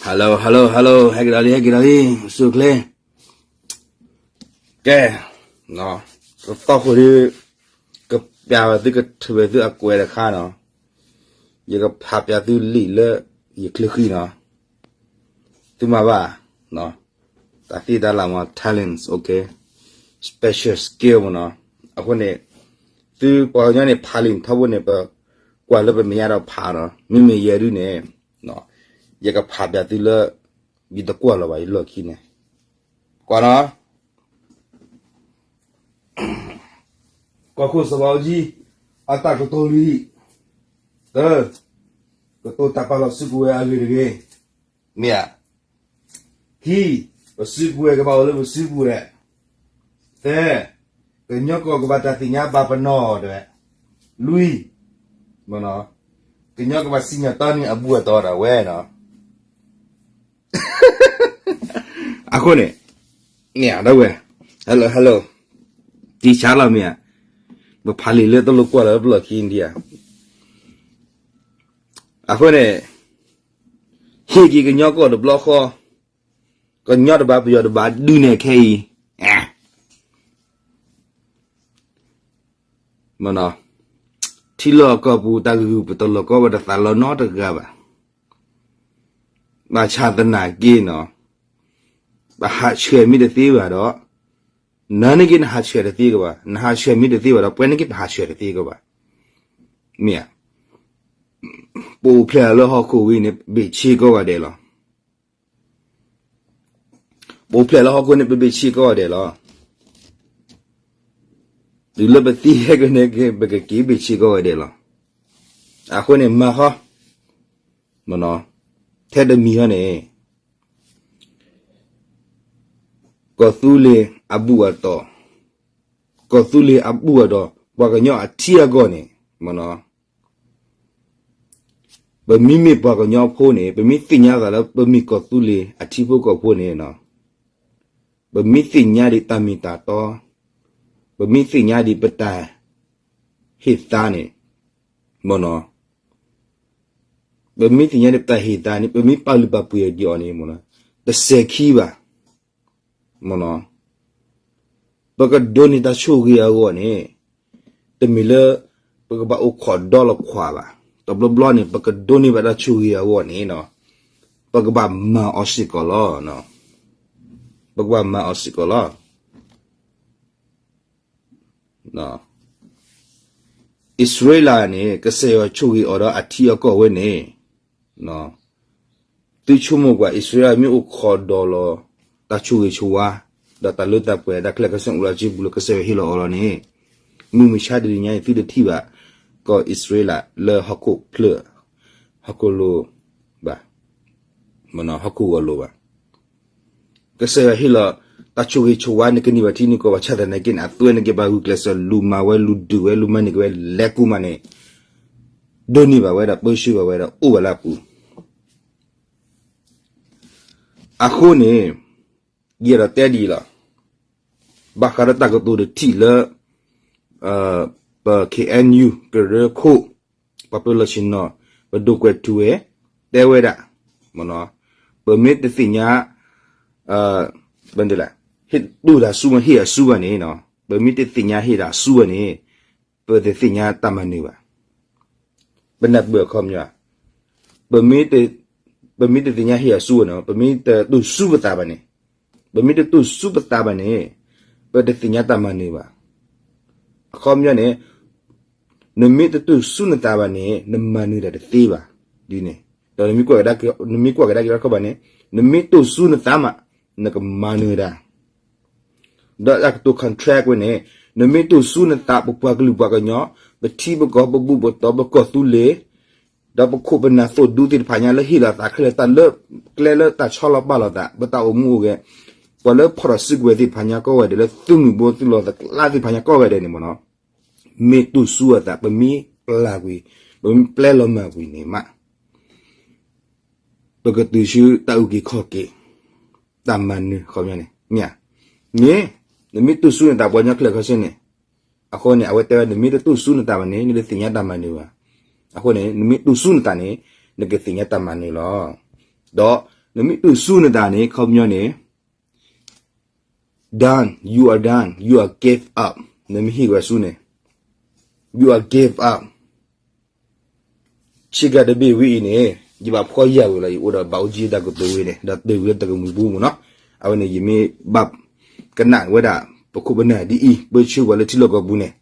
hello hello hello ဟဲက့ၤဒီးလံ ဟဲက့ၤဒီးလံ ဆူၣ်ချ့ ကဲ တသီဃိဒုး ကပျးဝဲသု ကထုးဝဲသုအကွဲးတခါနီၤ, ယကဖးပျးသုလံာ်လၢယချၢဃံနီၤ, သုမၤဘၣ် တၢ်သံတၢ်လၤမ့ၢ် talents, okay, special skill မ့ၢ်နီၤ, အဃိန့ၣ် သုပှၤကညီန့ၣ် ဖးလံာ်ထီဘိန့ၣ် ပကွၢ်လၢပမဲာ်ညါဒီးဖးနီၤ, မ့မ့ၢ်ယဲဒုန့ၣ် ယကဖးပျးသုလၢ ယတကွၢ်လီၤဘၣ် ယလီၢ်ခံန့ၣ်, ကွၢ်နီၤ ကီၢ်ခိၣ်စီၤဘးအူကၠံ အတၢ်ကတိၤလွံၢ်, တၢ, ကတိၤတၢ်ပာ်လီၤစုကဝဲၤအဂ့ၢ်တဂ့ၤ, မ့ၢ်ဧါ, ခံ, ပစုကဝဲၤကဘၣ်အိၣ်လၢပစုကဝဲၤ, သၢ, ကညီကီၢ်ကဘၣ်တၢ်သ့ၣ်ညါဘၣ်ပနီၣ်တဝဲ, လွံၢ်, ကညီကဘၣ်စံၣ်ညီၣ်တီန့ၢ်အဘူၣ်အတီဒီးဝဲနီၤ အဃိန့ၣ် မ့ၢ်ဧါ ဒဝဲၢ်, hello hello, တံဆါလီၤမ့ၢ်ဧါ, ပဖးလံာ်လၢတလိၣ်ကွၢ်လၢပလီၢ်ခံဒံးဧါ, အဃိန့ၣ် ဟ့ၣ်က့ၤကညီကီၢ်တဘျီဃီ, ကညီတဘးပယီၤတဘးဒုးနဲၣ်ခဲအံၤ, မ့ၢ်နီၤ, ထံလီၢ်ကီၢ်ပူၤတၢ်ဂုာ်ပတလီၢ်ကီဝဲတသးလီၤနီတဂၤဘၣ်. ဘၣ်ဆၣ်သနာ်က့နီၤ, ပဟးဆှဲးမ့ၢ်တသ့ဘၣ်ဒီး, နၤန့ၣ်က့နဟးဆှဲးတသ့ကဘၣ်, နဟးဆှဲးမ့ၢ်တသ့ဘၣ်ဒီး ပှၤန့ၣ်က့ပဟးဆှဲးတသ့ကဘၣ်. မ့ၢ်ဧါ, ပအိၣ်ဖျဲၣ်လၢဟီၣ်ခိၣ်ဝံၤန့ၣ် ပဘ့ၣ်ဆ့ကီးဂၤဒဲးလီၤ. ပအိၣ်ဖျဲၣ်လၢဟီၣ်ခိၣ်န့ၣ် ပဘ့ၣ်ဆ့ကီးဂၤဒဲးလီၤ. တုၤလၢပသံဟဲက့ၤန့ၣ်က့ၤ ပကက့ၤဘ့ၣ်ဆ့ကီးဂၤဒဲးလီၤ. အဃိန့ၣ်မၤဃီ, ထဲတမံၤဃီန့ၣ် ကီၢ်သူလ့ၤအဘူၣ်အတီၢ်, ကီၢ်သူလ့ၤအဘူၣ်အတီၢ် ပှၤကညီအထံအကီၢ်န့ၣ် မ့ၢ်နီၤ, ပမ့မ့ၢ်ပှၤကညီဖိန့ၣ် ပမ့ၢ်သ့ၣ်ညါသးလၢပမ့ၢ်ကီၢ်သူလ့ၤအထံဖိကီၢ်ဖိန့ၣ်, ပမ့ၢ်သ့ၣ်ညါဒံးတၢ်မ့ၢ်တၢ်တီ, ပမ့ၢ်သ့ၣ်ညါဒံးပတၢ်ဟ့ၣ်သါန့ၣ်, မ့ၢ်နီၤ, ပမ့ၢ်သ့ၣ်ညါဒံးပတၢ်ဟ့ၣ်သါန့ၣ် ပမ့ၢ်ပာ်လုၢ်ပာ်ပှ့ၤဒံးအီၤန့ၣ် မ့ၢ်နီၤ, တစဲးခံဘၣ်. မ့ၢ်နီၤ, ပကဒိးန့ၢ်တၢ်ဆိၣ်ဂ့ၤအဂီၢ်န့ၣ် တမ့ၢ်လၢ ပကဘၣ်အိၣ်ခိးဒီလီၤခွးဘၣ်. တဘျီဘျီန့ၣ် ပကဒိးန့ၢ်ဘၣ်တၢ်ဆိၣ်ဂ့ၤအဂီၢ်န့ၣ် ပကဘၣ်မၤအီၤစ့ၢ်ကီးလီၤ. ပကဘၣ်မၤအီၤစ့ၢ်ကီးလီၤ. အံၣ်စရ့လးန့ၣ် ကစၢ်ယွၤဆိၣ်ဂ့ၤအီၤဒီးအထံအကီၢ်ဝဲန့ၣ်, သုဆိကမိၣ်ကွၢ် အံၣ်စရ့လးမ့ၢ်အိၣ်ခိးဒီးလီၤ တၢ်ဆိၣ်ဂ့ၤဆိၣ်ဝါ ဒီးတၢ်လၢတၢ်ပှဲၤ တၢ်ခဲလၢာ်ခဲဆ့အိၣ်လၢအစုပူၤလၢကစၢ်ယွၤဟ့ၣ်လီၤအီၤလီၤန့ၣ်, မုၢ်မဆါတနံၤညါအံၤ သုတထံၣ်ဘၣ် ကီၢ်အံၣ်စရ့လးလၢဟီၣ်ခိၣ်ဖျၢၣ် ဟီၣ်ခိၣ်လိၤဘၣ်, မ့ၢ်နီၤ ဟီၣ်ခိၣ်ဂီၤလိၤဘၣ်. ကစၢ်ယွၤဟ့ၣ်လီၤ တၢ်ဆိၣ်ဂ့ၤဆိၣ်ဝါ နကန့ၢ်ဘၣ်ထံန့ၢ်ကီၢ်ဘၣ်ဆၣ်သနာ်က့န့ၣ် အသွဲၣ်န့ၣ်က့ၤဘၣ်ဂုာ်ကျဲးစၢးလူၤမၤဝဲ လူၤဒုးဝဲ လူၤမၤန့ၢ်က့ၤဝဲ လဲၤကူမးန့ၣ် ဒိးန့ၢ်ဘၣ်ဝဲဒီး ပၢဆှၢဘၣ်ဝဲဒီး အိၣ်ဘၣ်လၢအပူၤ. အဃိန့ၣ် ယအဲၣ်ဒိးတဲဒ်အံၤလီၤ. ဘၣ်ဃးဒီးတၢ်ကတိၤတထံၣ်လၢ ပ ခ့ၣ်အဲၣ်ယူၣ် ကရၢခိၣ် ပှၤပၢၤလီၢ်ဆ့ၣ်နီၤ ပဒိၣ်ကွဲးထူဝဲ တဲဝဲဒၣ် ပမ့ၢ်တသ့ၣ်ညါ ဟ့ၣ်တူၢ်တၢ်ဆူမး ဟ့ၣ်အဆူဘၣ်န့ၣ်, ပမ့ၢ်တသ့ၣ်ညါဟ့ၣ်တၢ်ဆူဘၣ်န့ၣ် ပတသ့ၣ်ညါတၢ်မၤနၢၤဘၣ်. ပနၢ်ပၢၢ်အခီပညီ ပမ့ၢ်တသ့ၣ်ညါဟ့ၣ်အဆူဘၣ်န့ၣ် ပမ့ၢ်တတူၢ်ဆူပသးဘၣ်န့ၣ်, ပမ့ၢ်တတူၢ်ဆူပသးဘၣ်န့ၣ် ပတသ့ၣ်ညါတၢ်မၤနၢၤဘၣ်. အခီပညီန့ၣ် နမ့ၢ်တတူၢ်ဆူနသးဘၣ်န့ၣ် နမၤနၢၤတၢ်တသ့ဘၣ်. ဒ်န့ၣ် ဒီးနမ့ၢ်ကွၢ်ကဒါက့ၤ နမ့ၢ်ကွၢ်ကဒါက့ၤတၢ်ခီဘၣ်န့ၣ် နမ့ၢ်တူၢ်ဆူနသးမး နကမၤနၢၤတၢ် ဒီးတၢ်ကတိၤ contract ဝဲန့ၣ် နမ့ၢ်တူၢ်ဆူနသး ပပှၤကလုာ်ပှၤကညီ ပထံပကီၢ် ပဘူၣ်ပတီၢ် ပကီၢ်သူလ့ၤ ဒီးပခိၣ်ပနၢ်သိၣ်ဒူသ့ၣ်တဖၣ်ညါ လၢဟ့ၣ်လီၤသးခဲလၢာ်တၢ်လၢကျဲလၢတၢ်ဆီလီၤပာ်လီၤသး ပတၢ်အိၣ်မူအိၣ်ဂဲၤ ပှၤလၢဖီၣ်ထီၣ်စုကဝဲၤသ့ၣ်တဖၣ်ညါကိးဂၤဒဲး လၢသုးမုၢ်ဘိသုးလီၢ်သကျါသ့ၣ်တဖၣ်ညါကိးဂၤဒဲးန့ၣ်မ့ၢ်နီၤ မ့ၢ်တူၢ်ဆူအသး ပမ့ၢ်ပျဲကွံာ် ပမ့ၢ်ပျဲလီၤမၢ်ကွံာ်န့ၣ်မး ပကတုၤဆူတၢ်အုၣ်က့ၤခီၣ်က့ၤ တၢ်မၤနၢၤ ခီပညီန့ၣ် မ့ၢ်ဧါ. မ့ၢ် နမ့ၢ်တူၢ်ဆူနသး ပှၤကညီခဲလၢာ်ခဲဆ့န့ၣ် အဃိန့ၣ် အဝဲတဲဝဲ နမ့ၢ်တတူၢ်ဆူနသးဘၣ်န့ၣ် နတသ့ၣ်ညါတၢ်မၤနၢၤဘၣ်. အဃိန့ၣ် နမ့ၢ်တူၢ်ဆူနသးန့ၣ် နကသ့ၣ်ညါတၢ်မၤနၢၤလီၤ. ဒီး နမ့ၢ်အုၣ်ဆူၣ်နသးန့ၣ် ခီပညီန့ၣ် done, you are done, you are give up, နမ့ၢ်ဟ့ၣ်ဝဲဆူၣ်န့ၣ် you are give up. ဆ့ကၤတဘ့ၣ်ဝဲအံၤန့ၣ် ယဘၣ်ဖှီၣ်ယာ်ဝဲလီၤ. ယအိၣ်ဒီးဘၣ်အူကၠံတၢ်ကတိၤဝဲန့ၣ် ဒီးတ့ၢ်ဝဲလၢတၢ်ကမှံၤပူၤမ့ၢ်နီၤ. အဝဲန့ၣ် ယမ့ၢ်ဘၣ်ကနၣ်ဝဲဒၣ် ပခိၣ်ပနၢ်ဒ်အံၤ ပၢဆှၢပှၤလၢထံလီၢ်ကီၢ်ပူၤန့ၣ်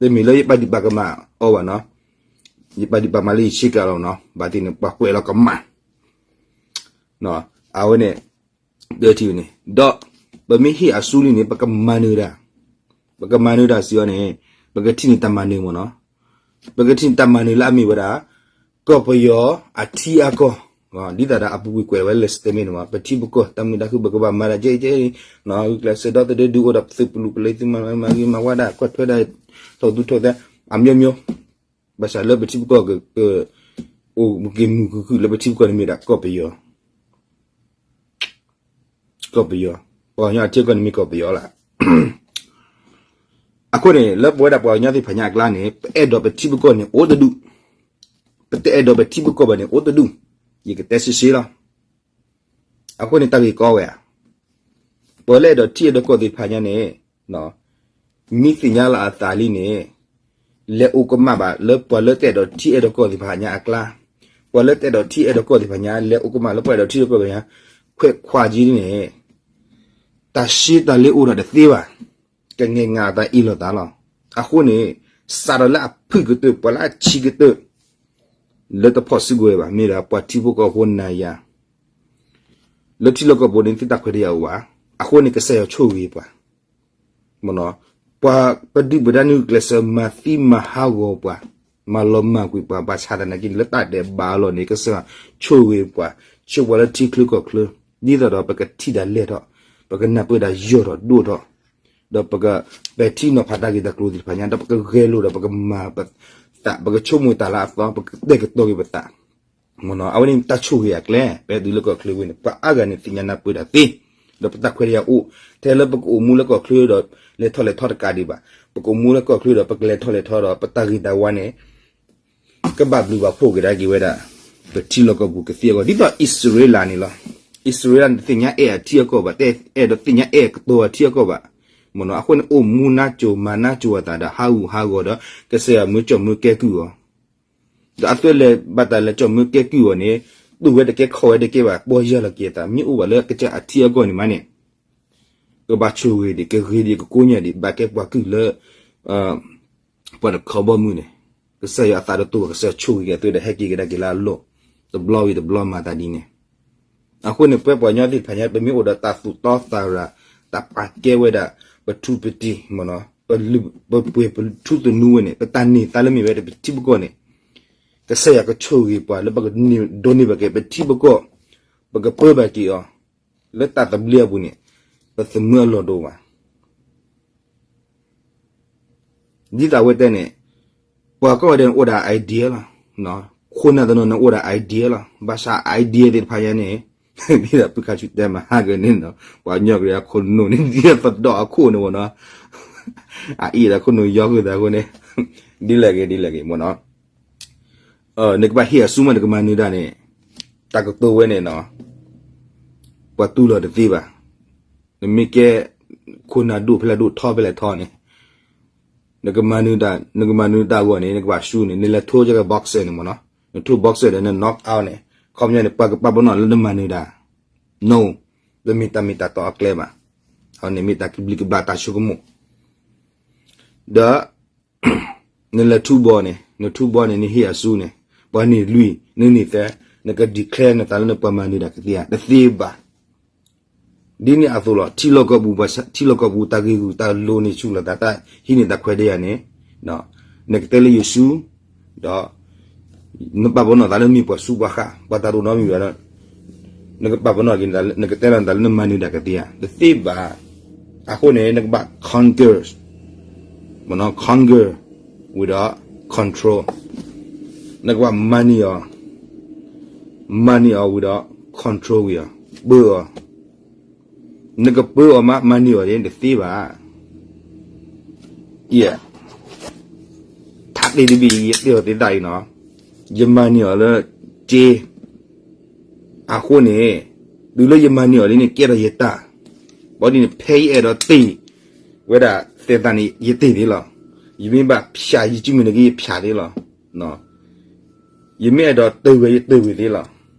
တမ့ၢ်လၢယပာ်ဒံးပာ်ကမၣ်အီၤဘၣ်နီၤ. ယပာ်ဒံးပာ်ကမၣ်လၢယဆ့ကၤလီၤနီၤ. ဘၣ်သ့ၣ်န့ၣ် ပှၤကွဲးလီၤကမၣ် အဝဲန့ၣ် ဒၢထံန့ၣ် ဒီးပမ့ၢ်ဟ့ၣ်အစုလံန့ၣ် ပကမၤနၢၤတၢ်, ပကမၤနၢၤတၢ်စံးအီၤန့ၣ် ပကထံၣ်န့ၢ်တၢ်မၤနၢၤမ့ၢ်နီၤ. ပကထံၣ်န့ၢ်တၢ်မၤနၢၤလၢအမ့ၢ်ဝဲဒၣ် ကီၢ်ပယီၤအထံအကီၢ်, ဒ်သိးဒီးအပူၤကွံာ်ကွဲးဝဲလၢ statement န့ၣ်မ့ၢ် ပထံပကီၢ် တၢ်မုာ်တၢ်ခုၣ် ပကဘၣ်မၤတၢ်ကဲကဲ, ကျဲးစၢးဒီသဒၢဒုးအိၣ်ဒီးပသုးပလူး ပလၢသုမၤမၤဂ့ၤမၤဝါဒၣ် ကွၢ်ထွဲဒၣ် ထီၣ်သူထီၣ်သဲ အမျိုးမျိုး ဘၣ်ဆၣ်လၢပထံပကီၢ်က ကအိၣ်က့ၤမုာ်ခုၣ်ခုၣ်လၢပထံပကီၢ်န့ၣ်မ့ၢ်ဒၣ်ကီၢ်ပယီၤ, ကီၢ်ပယီၤ, ပှၤကညီအထံအကီၢ်န့ၣ်မ့ၢ်ကီၢ်ပယီၤလီၤ. အဃိန့ၣ် လၢပဝဲဒၣ်ပှၤကညီသ့ၣ်တဖၣ်ညါအကျါန့ၣ် ပအဲၣ်ဒိးပထံပကီၢ်န့ၣ်အိၣ်တဒူၣ်, ပတအဲၣ်ဒိးပထံပကီၢ်ဘၣ်န့ၣ်အိၣ်တဒူၣ်, ယကတဲရှဲရှဲလီၤ. အဃိန့ၣ် တၢ်ဂ့ၢ်ကီဝဲဧါ, ပှၤလၢအဲၣ်ဒိးထံအဲၣ်ဒိးကီၢ်သ့ၣ်တဖၣ်ညါန့ၣ် မ့ၢ်သ့ၣ်ညါလီၤအသးလံန့ၣ် လဲၤအိၣ်ကမၣ်ဘၣ်လၢပှၤလၢတအဲၣ်ဒိးထံအဲၣ်ဒိးကီၢ်သ့ၣ်တဖၣ်ညါအကျါ, ပှၤလၢတအဲၣ်ဒိးထံအဲၣ်ဒိးကီၢ်သ့ၣ်တဖၣ်ညါ လဲၤအိၣ်ကမၣ်လၢပှၤအဲၣ်ဒိးထံအဲၣ်ဒိးကီၢ်သ့ၣ်တဖၣ်ညါ ခွဲးခွးက့န့ၣ် တၢ်ရှဲတၢ်လ့အိၣ်ဒီးတသ့ဘၣ်, ကငဲၢ်ငါအသးအ့ၣ်လိာ်သးလီၤ. အဃိန့ၣ် စးထီၣ်လၢအဖုၣ်ကတၢၢ် ပှၤလၢအဆံးကတၢၢ် လၢတဖီၣ်စုကဝဲၤဘၣ် မ့ၢ်ဒၣ်ပှၤထံဖိကီၢ်ဖိနၤယၤ လၢထံလီၢ်ကီၢ်ပူၤန့ၣ် သုတၢ်ခွဲးတၢ်ယာ်အိၣ်ဘၣ်. အဃိန့ၣ် ကစၢ်ယွၤဆိၣ်ဂ့ၤပှၤ, ပှၤပဒုၣ်ပဒါနုာ်ကျဲးစၢးမၤသံမၤဟးဂီၤပှၤ, မၤလီၤမၢ်ကွံာ်ပှၤ ဘၣ်ဆၣ်သနာ်က့န့ၣ် လၢတၢ်ဒဲးဘးအလီၢ်န့ၣ် ကစၢ်ယွၤဆိၣ်ဂ့ၤပှၤ, ဆိၣ်ပှၤလၢထံချၢကီၢ်ချၢ, ဒ်သိးဒီးပကထံၣ်တၢ်လဲၢ်ထီၣ်, ပကနၢ်ပၢၢ်တၢ်ယိာ်ထီၣ်ဒိၣ်ထီၣ် ဒီးပကပဲာ်ထံနီၤဖးတၢ်ဂ့ၢ်တၢ်ကျိၤသ့ၣ်တဖၣ်ညါ ဒီးပကဂဲၤလိာ်ဒီးပကမၤပသး ပကဆိကမိၣ်တၢ်လၢအသီ ပကတဲာ်ကတီၤက့ၤပသး, အဝဲန့ၣ်တၢ်ဆိၣ်ဂ့ၤအကျဲ ပဟဲတုၤလၢကီၢ်ချၢဝဲန့ၣ် ပှၤအါဂၤန့ၣ်သ့ၣ်ညါနၢ်ပၢၢ်တၢ်သ့, ဒီးပတၢ်ခွဲးတၢ်ယာ်အိၣ် ထဲလၢပကအိၣ်မူလၢကီၢ်ချၢဒီး လဲၤထီၣ်လဲၤထီတကးဒံးဘၣ်, ပကအိၣ်မူလၢကီၢ်ချၢဒီး ပကလဲၤထီၣ်လဲၤထီဒီး ပတၢ်ဂ့ၢ်တၢ်ဝါန့ၣ် ကဘၣ်ဘျုးဘၣ်ဖှိၣ်က့ၤဒၣ်က့ၤဝဲဒၣ် ပထံလီၢ်ကီၢ်ပူၤကသ့အဂီၢ် ဒ်သိးအံၣ်စရ့လးန့ၣ်လီၤ. အံၣ်စရ့လးန့ၣ် တသ့ၣ်ညါအဲၣ်အထံအကီၢ်ဘၣ်, တအဲၣ်ဒိးသ့ၣ်ညါအဲၣ်ကတိၤအထံအကီၢ်ဘၣ်, မ့ၢ်နီၤ. အဃိန့ၣ် အိၣ်မူနါစိၤမၤနါစိၤအသးဒီး ဟးဂူာ်ဟးဂီၤဒီး ကစၢ်ယွၤမၢကၠီၣ်မၢကဲကုၢ်အီၤ, ဒီးအသုလဲၤဘၣ်တၢ်လဲၤကၠီၣ်မၢကဲကုၢ်အီၤန့ၣ် တူၢ်ဝဲတကဲခီၣ်ဝဲတကဲဘၣ် ပီၢ်ယၢ်လီၤက့ၤအသး မ့ၢ်အိၣ်ဘၣ်လၢကစၢ်အထံအကီၢ်န့ၣ်မးန့ၣ် ကဘၣ်ဆိၣ်ဂ့ၤဒံး ကဂ့ၤဒံး ကကိညၢ်ဒံး ဘၣ်ကဲပှၤကုၢ်လၢ ပှၤတခီဘီမုၢ်န့ၣ် ကစၢ်ယွၤအသးတတိၤ ကစၢ်ယွၤဆိၣ်ဂ့ၤက့ၤအသုဒီး ဟဲက့ၤကဒါက့ၤလၢအလီၢ် တဘျီဝံၤတဘျီမၤသးဒ်န့ၣ်. အဃိန့ၣ် ပဝဲပှၤကညီသ့ၣ်တဖၣ်ညါ ပမ့ၢ်အိၣ်ဒီးတၢ်သူၣ်တီသးရၤ တၢ်ပာ်ကဲဝဲဒၣ် ပထူပတံၤ ပပှ့ၤပထူသနူဝဲန့ၣ် ပတၢ်န့ၢ်သါလၢမ့ၢ်ဝဲဒၣ်ပထံပကီၢ်န့ၣ် ကစၢ်ယွၤကဆိၣ်ဂ့ၤပှၤလၢပကဒိးန့ၢ်ဘၣ်က့ၤ ပထံပကီၢ် ပကပၢဘၣ်က့ၤအီၤ လၢတၢ်သဘျ့အပူၤန့ၣ် ပသမၢအလီၢ်တအိၣ်ဘၣ်. ဒ်သိးအဝဲတဲန့ၣ် ပှၤကိးဂၤဒဲးန့ၣ်အိၣ်ဒၣ် idea လီၤ. ခိၣ်နၢ်တနီၤန့ၣ်အိၣ်ဒၣ် idea လီၤ. ဘၣ်ဆၣ် idea သ့ၣ်တဖၣ်ညါန့ၣ် ဒ်သိးဖုခါဆူတဲမဟါကန့ၣ်နီၤ ပှၤကညီကရၢခိၣ်နူာ်န့ၣ် ဒ်သိးသဒီးအခိၣ်န့ၣ်မ့ၢ်နီၤ အအံၤဒီးခိၣ်နူာ်ယီဃုာ်သးအဃိန့ၣ် ဒ်လဲၣ်ဂ့ၤ ဒ်လဲၣ်ဂ့ၤမ့ၢ်နီၤ နကဘၣ်ဟ့ၣ်အစုမး နကမၤနၢၤတၢ်န့ၣ် တၢ်ကတိၤဝဲန့ၣ်နီၤ ပှၤတူၢ်လိာ်တသ့ဘၣ်. နမ့ၢ်ကဲ ခိၣ်နၢ်ဒိၣ်ဖဲလဲၣ်ဒိၣ်ထီဖဲလဲၣ်ထီန့ၣ် နကမၤနၢၤတၢ် နကမၤနၢၤတၢ်အဂီၢ်န့ၣ် နကဘၣ်ဆူန့ၣ် နလဲၤထိကဲ boxer န့ၣ်မ့ၢ်နီၤ နထိ boxer ဒီးန knock out န့ၣ် ခီပညီန့ၣ် ပှၤကပာ်ပနီၣ်လၢနမၤနၢၤတၢ် no တမ့ၢ်တၢ်မ့ၢ်တၢ်တီအကျဲဘၣ်. အန့ၣ်မ့ၢ်တၢ်ကဘျံးကဘျၣ်တၢ်ဆိကမိၣ် ဒီး နလဲၤထူဘီန့ၣ် နထူဘီန့ၣ် နဟ့ၣ်အစုန့ၣ် ပှၤန့ၢ်လွံၢ် နန့ၢ်သၢ နက declare နသးလၢနပှၤမၤနၢၤတၢ်ကသ့ဧါ တသ့ဘၣ်. ဒ်န့ၣ်အသိးလီၤ ထံလီၢ်ကီၢ်ပူၤ ထံလီၢ်ကီၢ်ပူၤ တၢ်ဂ့ၢ်ဂုာ်တၢ်လိၤန့ၣ်ဆူၣ်လိာ်သး တၢ်ဟံးန့ၢ်တၢ်ခွဲးတၢ်ယာ်န့ၣ် နကတဲလၢယစု ဒီး နပာ်ပနီၣ်သးလၢမ့ၢ်ပှၤဆူးပှၤဃၣ် ပှၤတၢ်တအိၣ်နီတမံၤဘၣ်ဒီး နကပာ်ပနီၣ်က့ၤ နကတဲလီၤနသးလၢနမၤနၢၤတၢ်ကသ့ဧါ တသ့ဘၣ်. အဃိန့ၣ် နကဘၣ် conquer, conquer with control နကဘၣ်မၤန့ၢ်အီၤ မၤန့ၢ်အီၤဝံၤဒီး control ဝံၤအီၤ ပၢအီၤ နကပၢအီၤမး မၤန့ၢ်အီၤန့ၣ် တသ့ဘၣ်. ယဲ ထါတ့ၢ်တဘ့ၣ်အံၤ ယတဲအီၤသ့သၣ်အံၤနီၤ ယမၤန့ၢ်အီၤလၢ က့ အဃိန့ၣ် တုၤလၢယမၤန့ၢ်အီၤလံန့ၣ် ကဲထီၣ်ယတၢ်, ဘၣ်ဒ်န့ၣ် ဖဲယအဲၣ်ဒိးတ့ၢ်ဝဲဒၣ်သဲးသးန့ၣ် ယတ့ၢ်သ့လီၤ. ယမ့ၢ်ဘၣ်ဖၠးယစုမုၢ်နံၤက့ ယဖၠးသ့လီၤ. ယမ့ၢ်အဲၣ်ဒိးတ့ၢ်ဝဲ ယတ့ၢ်ဝဲသ့လီၤ.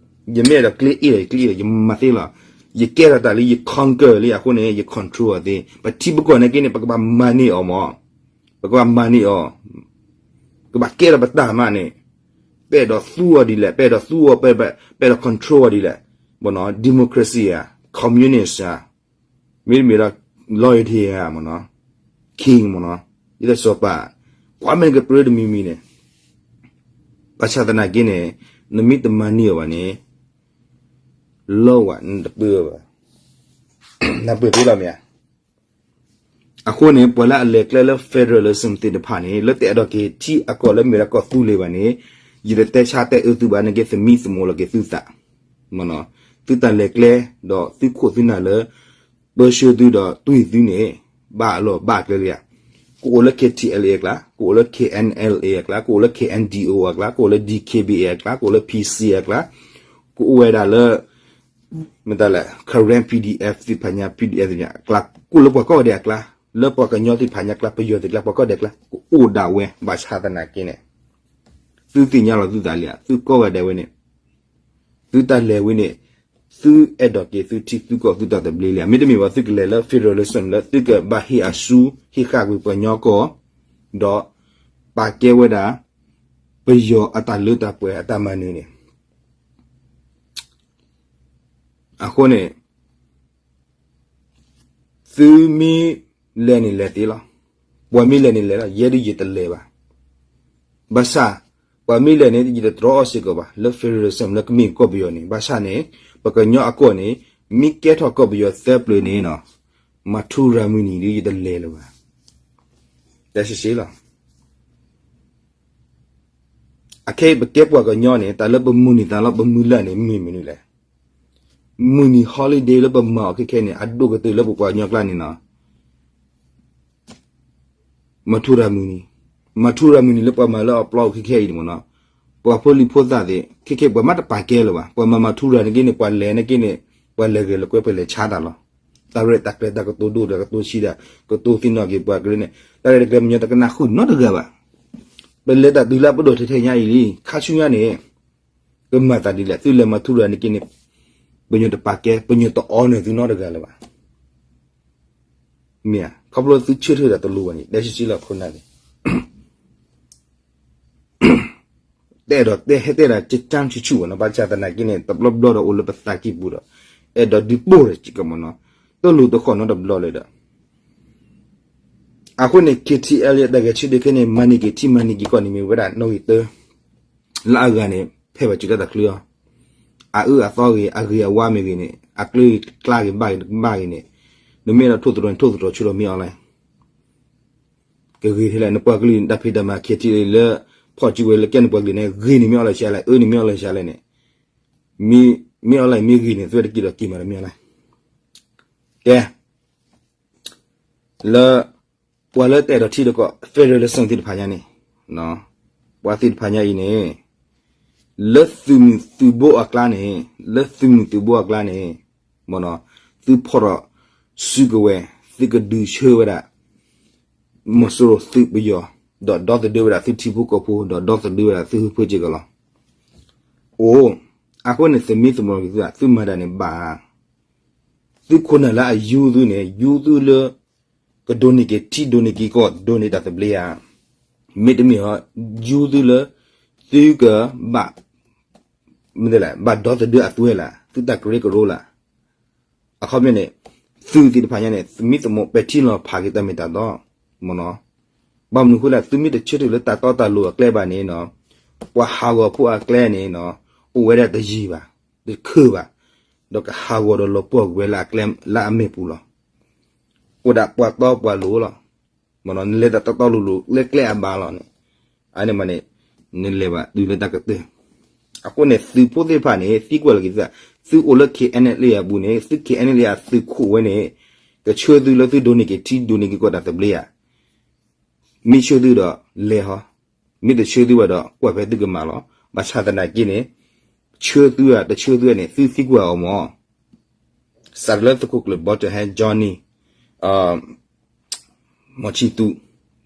ယမ့ၢ်အဲၣ်ဒိးကျ့အ့ၣ်ဒီး ယကျ့အ့ၣ်ဒီး ယမၤသ့လီၤ. ယကဲထီၣ်တၢ်လၢယ conquer လံအဃိန့ၣ် ယ control အီၤသ့. ပထံပကီၢ်နာ်က့န့ၣ် ပကဘၣ်မၤန့ၢ်အီၤမး, ပကဘၣ်မၤန့ၢ်အီၤ, ကဘၣ်ကဲထီၣ်ပတၢ်မးန့ၣ်, ပအဲၣ်ဒိးသူအီၤဒ်လဲၣ်, ပအဲၣ်ဒိးသူအီၤ, ပအဲၣ်ဒိး control အီၤဒ်လဲၣ်, မ့ၢ်နီၤ democracy ဧါ, communist ဧါ, မ့တမ့ၢ်ဒီး loyalty ဧါ မ့ၢ်နီၤ, king မ့ၢ်နီၤ, ဒ်သိးစီၤပၤ, ကွၢ်မ့ၢ်ကပြၢတမံၤမံၤန့ၣ်, ဘၣ်ဆၣ်သနာ်က့န့ၣ်, နမ့ၢ်တမၤန့ၢ်အီၤဘၣ်န့ၣ်, လီဝဲနတပၢၢ်ဘၣ်, နပၢၢ်သ့လီၤမ့ၢ်ဧါ. အဃိန့ၣ် ပှၤလၢအလဲၤကျဲလၢ federalism သ့ၣ်တဖၣ်န့ၣ် လၢတအဲၣ်ဒိးက့ၤထံအကီၢ်လၢမ့ၢ်ဒၣ်ကီၢ်သူလ့ၤဘၣ်န့ၣ်, ယတတဲဆါတဲအၢသုဘၣ် နာ်က့ သမံသမိးလီၤက့ၤသုသး, သုတၢ်လဲၤကျဲ, ဒီးသုခိၣ်သုနၢ်လၢ ပၢဆှၢသုဒီးတွံၢ်သုန့ၣ်, ဘၣ်အလီၢ်ဘၣ်အကျဲလံဧါ. ကအိၣ်လၢ K T L A အကျါ, ကအိၣ်လၢ K N L A အကျါ, ကအိၣ်လၢ K N D O အကျါ, ကအိၣ်လၢ D K B A အကျါ, ကအိၣ်လၢ P C အကျါ, ကအိၣ်ဝဲဒၣ်လၢ မ့ၢ်တၢ်လဲၣ် Karen P D F သ့ၣ်တဖၣ်ညါ P D F သ့ၣ်တဖၣ်ညါအကျါ, ကအိၣ်လၢပှၤကိးဂၤဒဲးအကျါ, လၢပှၤကညီသ့ၣ်တဖၣ်ညါအကျါ, ပယီၤသ့ၣ်အကျါ, ပှၤကိးဂၤဒဲးအကျါ, ကအိၣ်ဒၣ်ဝဲ ဘၣ်ဆၣ်သနာ်က့န့ၣ်, သုသ့ၣ်ညါလီၤသုသးလံဧါ, သုကိးဂၤဒဲးဝဲန့ၣ်, သုတၢ်လဲၤဝဲန့ၣ်, သုအဲၣ်ဒိးက့ၤသုထံသုကီၢ်သုတၢ်သဘျ့လံဧါ. မ့တမ့ၢ်ဘၣ် သုကလဲၤလၢ federalism လၢသုကဘၣ်ဟ့ၣ်အစု ဟ့ၣ်ဃာ်ကွံာ်ပှၤကညီကီၢ်, ဒီးပာ်ကဲဝဲဒၣ် ပယီၤအတၢ်လၢတၢ်ပှဲၤအတၢ်မၤနၢၤန့ၣ်, အဃိန့ၣ် သုမ့ၢ်လဲၤန့ၣ်လဲၤသ့လီၤ. ပှၤမ့ၢ်လဲၤန့ၣ်လဲၤလီၤ, ယဲဒၣ်ယတလဲၤဘၣ်. ဘၣ်ဆၣ်, ပှၤမ့ၢ်လဲၤန့ၣ် ယတတြီအီၤစ့ၢ်ကီးဘၣ် လၢ federalism လၢကမ့ၢ်ကီၢ်ပယီၤန့ၣ်. ဘၣ်ဆၣ်န့ၣ်, ပှၤကညီအကီၢ်န့ၣ်, မ့ၢ်ကဲထီၣ်ကီၢ်ပယီၤသၢပျၢၤန့ၣ်နီၤ, မၤထူရၤမုၢ်နံၤဒီး ယတလဲၤလၢၤဘၣ်. တဲဆ့ဆ့လီၤ. အခဲအံၤပကဲပှၤကညီန့ၣ် တၢ်လၢပမုၢ်နံၤသးလီ ပမုၢ်လၢ်န့ၣ် မ့ၢ်မနုၤလဲၣ်. မုၢ်နံၤ holiday လၢပမၤအီၤခဲခဲန့ၣ် အဒိၣ်ကတၢၢ်လၢပပှၤကညီကျါန့ၣ်နီၤ, မၤထူရၤမုၢ်နံၤ, မၤထူရၤမုၢ်နံၤလၢပှၤမၤလၢအပျီခဲခဲအံၤန့ၣ်မ့ၢ်နီၤ, ပှၤဖိလံၤဖိသၣ်သ့ၣ် ခဲခဲပှၤမ့ၢ်တပာ်ကဲလၢၤဘၣ်. ပှၤမၤမၤထူရၤန့ၣ်က့န့ၣ် ပှၤလဲၤန့ၣ်က့န့ၣ်, ပှၤလဲၤဂဲၤလိာ်ကွဲ ပှၤလဲၤဆါတၢ်လီၤ. တၢ်ရဲၣ်တၢ်ကျဲၤ တၢ်ကတိၤဒိၣ် တၢ်ကတိၤဆံး တၢ်ကတိၤသ့ၣ်နီၣ်က့ၤပှၤကရၢန့ၣ်, တၢ်ရဲၣ်တၢ်ကျဲၤ ပှၤကညီတကနၣ်ဃုာ်နီတဂၤဘၣ်. ပလဲၤတၢ်တုၤလၢပဒိၣ်ထဲထဲညါအံၤလံ, ခါဆူညါန့ၣ် ကမၤသးဒ်လဲၣ်, သုလဲၤမၤထူရၤန့ၣ်က့န့ၣ်, ပညိၣ်တပာ်ကဲ, ပညိၣ်တအီနၢၤသုနီတဂၤလၢၤဘၣ်. မ့ၢ်ဧါ, ခီဖျိသုဆၢထၢၣ်ဒီးတလိၤဘၣ်န့ၣ်, တဲဆံးဆံးလီၤခိၣ်နၢ်န့ၣ်, တဲဒီးတဲဟဲတဲဒၣ် ကကၠၢ်ဆူၣ်ဆူၣ်ဘၣ်နီၤ, ဘၣ်ဆၣ်သနာ်က့န့ၣ် တဘျီဘျီဒီးအိၣ်လၢပသးကံၢ်ပူၤဒီး, အဲၣ်ဒိးဒုးပိၢ်ဒီးကကမနီၤ, တလိၣ်တဃီၣ်နီတဘျီလၢၤဒီး အဃိန့ၣ် K T L အတၢ်ဂဲၤဆၢထၢၣ်ခဲန့ၣ် မၤန့ၢ်က့ၤထံမၤန့ၢ်က့ၤကီၢ်န့ၣ် မ့ၢ်ဝဲဒၣ်နီၣ်ဂံၢ်တၢ လၢအဂၤန့ၣ် ဖဲဘၣ်စူၤတၢ်တချုးအီၤ, အအၢအသီဂ့ၤ အဂ့ၤအဝါမ့ၢ်ဂ့ၤန့ၣ် အကျၢၤကျါဂ့ၤဘၣ်ဂ့ၤတဘၣ်ဂ့ၤန့ၣ်, နမ့ၢ်အဲၣ်ဒိးထိၣ်သတြီၤန့ၣ် ထိၣ်သတြီၤဆူဒီးမ့ၢ်အီၤလဲၣ် ကဂ့ၤထဲလဲၣ်, နပှၤကလုာ်တၢ်ဖံးတၢ်မၤ K T L လၢ ဖီၣ်စုကဝဲၤလၢကဲနပှၤကလုာ်န့ၣ် ဂ့ၤန့ၣ်မ့ၢ်အီၤလၢဆံးလဲၣ်, အၢန့ၣ်မ့ၢ်အီၤလၢဆံးလဲၣ်န့ၣ်, မ့ၢ်အီၤလၢမ့ၢ်ဂ့ၤန့ၣ် သုဝဲတက့ၢ်ဒီးက့ၤမးဒီးမ့ၢ်အီၤလဲၣ်. ကဲ လၢ ပှၤလၢတအဲၣ်ဒိးထံဒီးကီၢ် federalism သ့ၣ်တဖၣ်ညါန့ၣ်, ပှၤသ့ၣ်တဖၣ်ညါအံၤန့ၣ် လၢသုးမုၢ်သုးဘိအကျါန့ၣ်, လၢသုးမုၢ်သုးဘိအကျါန့ၣ်, မ့ၢ်နီၤ, သုဖီၣ်ထီၣ်စုကဝဲၤ, သုကဒုးဆၢဝဲဒၣ် မီၤစိရိၤသုးပယီၤ, ဒီးဒီသဒၢဝဲဒၣ်သုထံဖိကီၢ်ဖိ, ဒီးဒီသဒၢဝဲဒၣ်သုဟၢဖၢစ့ၢ်ကီးလီၤ. အိၣ်, အဃိန့ၣ် သမံသမိးက့ၤသုဧါ, သုမၤတၢ်န့ၣ်ဘၣ်, သုခိၣ်နၢ်လၢအယူသုန့ၣ် ယူသုလၢ ကဒိးန့ၢ်က့ၤထံ ဒိးန့ၢ်က့ၤကီၢ် ဒိးန့ၢ်တၢ်သဘျ့ဧါ, မ့တမ့ၢ်ဟီ ယူသုလၢ သုကဘၣ် မ့ၢ်တဲလဲၣ် ဘၣ်ဒီသဒၢအသွဲလၢ သုတၢ်ကရၢကရိလၢ အခီပညီန့ၣ် သုးသ့ၣ်တဖၣ်ညါန့ၣ် သမံသမိးပဲာ်ထံနီၤဖးက့ၤတၢ်မ့ၢ်တၢ်တီ, မ့ၢ်နီၤ, ဘၣ်မနုၤအဃိလဲၣ် သုမ့ၢ်တဆၢထၢၣ်လၢတၢ်တီတၢ်လိၤအကျဲဘၣ်န့ၣ်နီၤ, ပှၤဟးဂီၤဖိအကျဲန့ၣ်နီၤ အိၣ်ဝဲဒၣ်တယံာ်ဘၣ်, တခုၣ်ဘၣ်, ဒီးကဟးဂီၤဒီးလီၤပှီၢ်ကွံာ်ဝဲလၢအကျဲလၢအမဲာ်ပူၤလီၤ. အိၣ်ဒၣ်ပှၤတီပှၤလိၤလီၤ. မ့ၢ်နီၤ နလဲၤတၢ်တီတီလိၤလိၤ ကျဲကျဲအဘၣ်လီၤန့ၣ်, အန့ၣ်မးန့ၣ် နလဲၤဘၣ်တုၤလၢတၢ်ကတၢၢ်. အဃိန့ၣ် သုးဖိသ့ၣ်တဖၣ်န့ၣ် သံကွၢ်လီၤက့ၤသုသး, သုအိၣ်လၢ K N L A အပူၤန့ၣ် သု K N L A အသုးခိၣ်ဝဲန့ၣ် ကဆှၢသုလၢသုဒိးန့ၢ်က့ၤထံ ဒိးန့ၢ်က့ၤကီၢ်တၢ်သဘျ့ဧါ. မ့ၢ်ဆှၢသုဒီးလဲၤဟီ, မ့ၢ်တဆှၢသုဘၣ်ဒီး ကွၢ်ဖဲသုကမၤလီၤ. ဘၣ်ဆၣ်သနာ်က့န့ၣ် ဆှၢသုဧါ တဆှၢသုဧါန့ၣ် သုသံကွၢ်အီၤမး. စးထီၣ်လၢသုးခိၣ်ကျၢၢ်ဘီတၢၢ်ဟဲ Johnny, မီၤဆံသူ,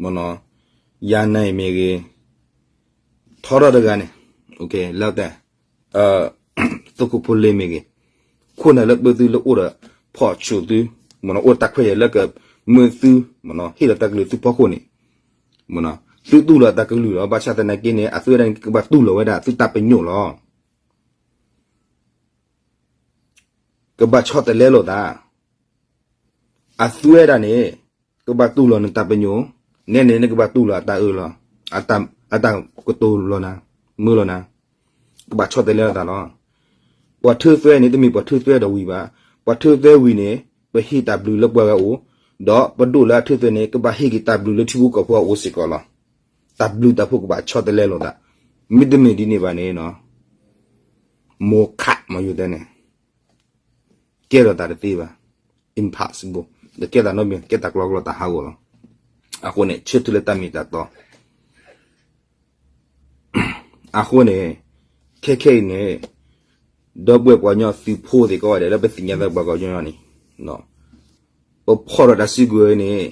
မနီၤ, ယၤနၤအံၤမ့ၢ်ဂ့ၤ, ထီထီၣ်တဂၤန့ၣ်, လၢတၢ် သုးခိၣ်ဖိလ့မ့ၢ်ဂ့ၤ, ခိၣ်နၢ်လၢပၢသုလၢအိၣ်ဒီးဖီၣ်ဆူၣ်သု, မနီၤ, အိၣ်တၢ်ခွဲးယာ်လၢကမၢသု, မနီၤ, ဟ့ၣ်လီၤတၢ်ကလုၢ်သုဖီခိၣ်န့ၣ်, မနီၤ, သုတူၢ်လိာ်တၢ်ကလုၢ်လီၤ. ဘၣ်ဆၣ်သနာ်က့န့ၣ် အသုဝဲဒၣ်န့ၣ် ကဘၣ်တူၢ်လိာ်ဝဲဒၣ်သုတၢ်ပညိၣ်လီၤ. ကဘၣ်ဆီတလဲလိာ်သး, အသုဝဲဒၣ်န့ၣ် ကဘၣ်တူၢ်လိာ်နတၢ်ပညိၣ်, နဲန့ၣ် နကဘၣ်တူၢ်လိာ်အတၢ်အၢၣ်လီၤ, အတၢ်ကတိၤလီၤနၤ, မၢလီၤနၤ, ကဘၣ်ဆီတလဲလိာ်သးလီၤ. ပှၤထၢသွဲန့ၣ် တမ့ၢ်ပှၤထၢသွဲဒီးဝံၤဘၣ်, ပှၤထၢသွဲဝံၤန့ၣ် ပဟ့ၣ်တၢ်ဘျုးလၢပှၤဂၤအအိၣ်, ဒီးပဒိၣ်လၢအထၢသွဲန့ၣ် ကဘၣ်ဟ့ၣ်က့ၤတၢ်ဘျုးလၢထံဖိကီၢ်ဖိအအိၣ်စ့ၢ်ကီးလီၤ. တၢ်ဘျုးတၢ်ဖှိၣ်ကဘၣ်ဆီတလဲလိာ်သး, မ့တမ့ၢ်ဒ်န့ၣ်ဘၣ်န့ၣ် မိၢ်ခးမၤယိၤတဲန့ၣ် ကဲထီၣ်တၢ်တသ့ဘၣ်, impossible, ဒီးကဲတၢ်နီတမံၤ ကဲတၢ်ကျီကျီတၢ်ဟးဂီၤလီၤ. အဃိန့ၣ် ဆၢထၢၣ်လၢတၢ်မ့ၢ်တၢ်တီ အဃိန့ၣ် ခဲခဲအံၤန့ၣ် ဒီပုၢ်ဝဲၢ်ပှၤကညီသုးဖိသ့ၣ်ကိးဂၤဒဲးလၢပသ့ၣ်ညါသးပှၤကညီန့ၣ် ပဖီၣ်ဒီးတၢ်စုကဝဲၤန့ၣ်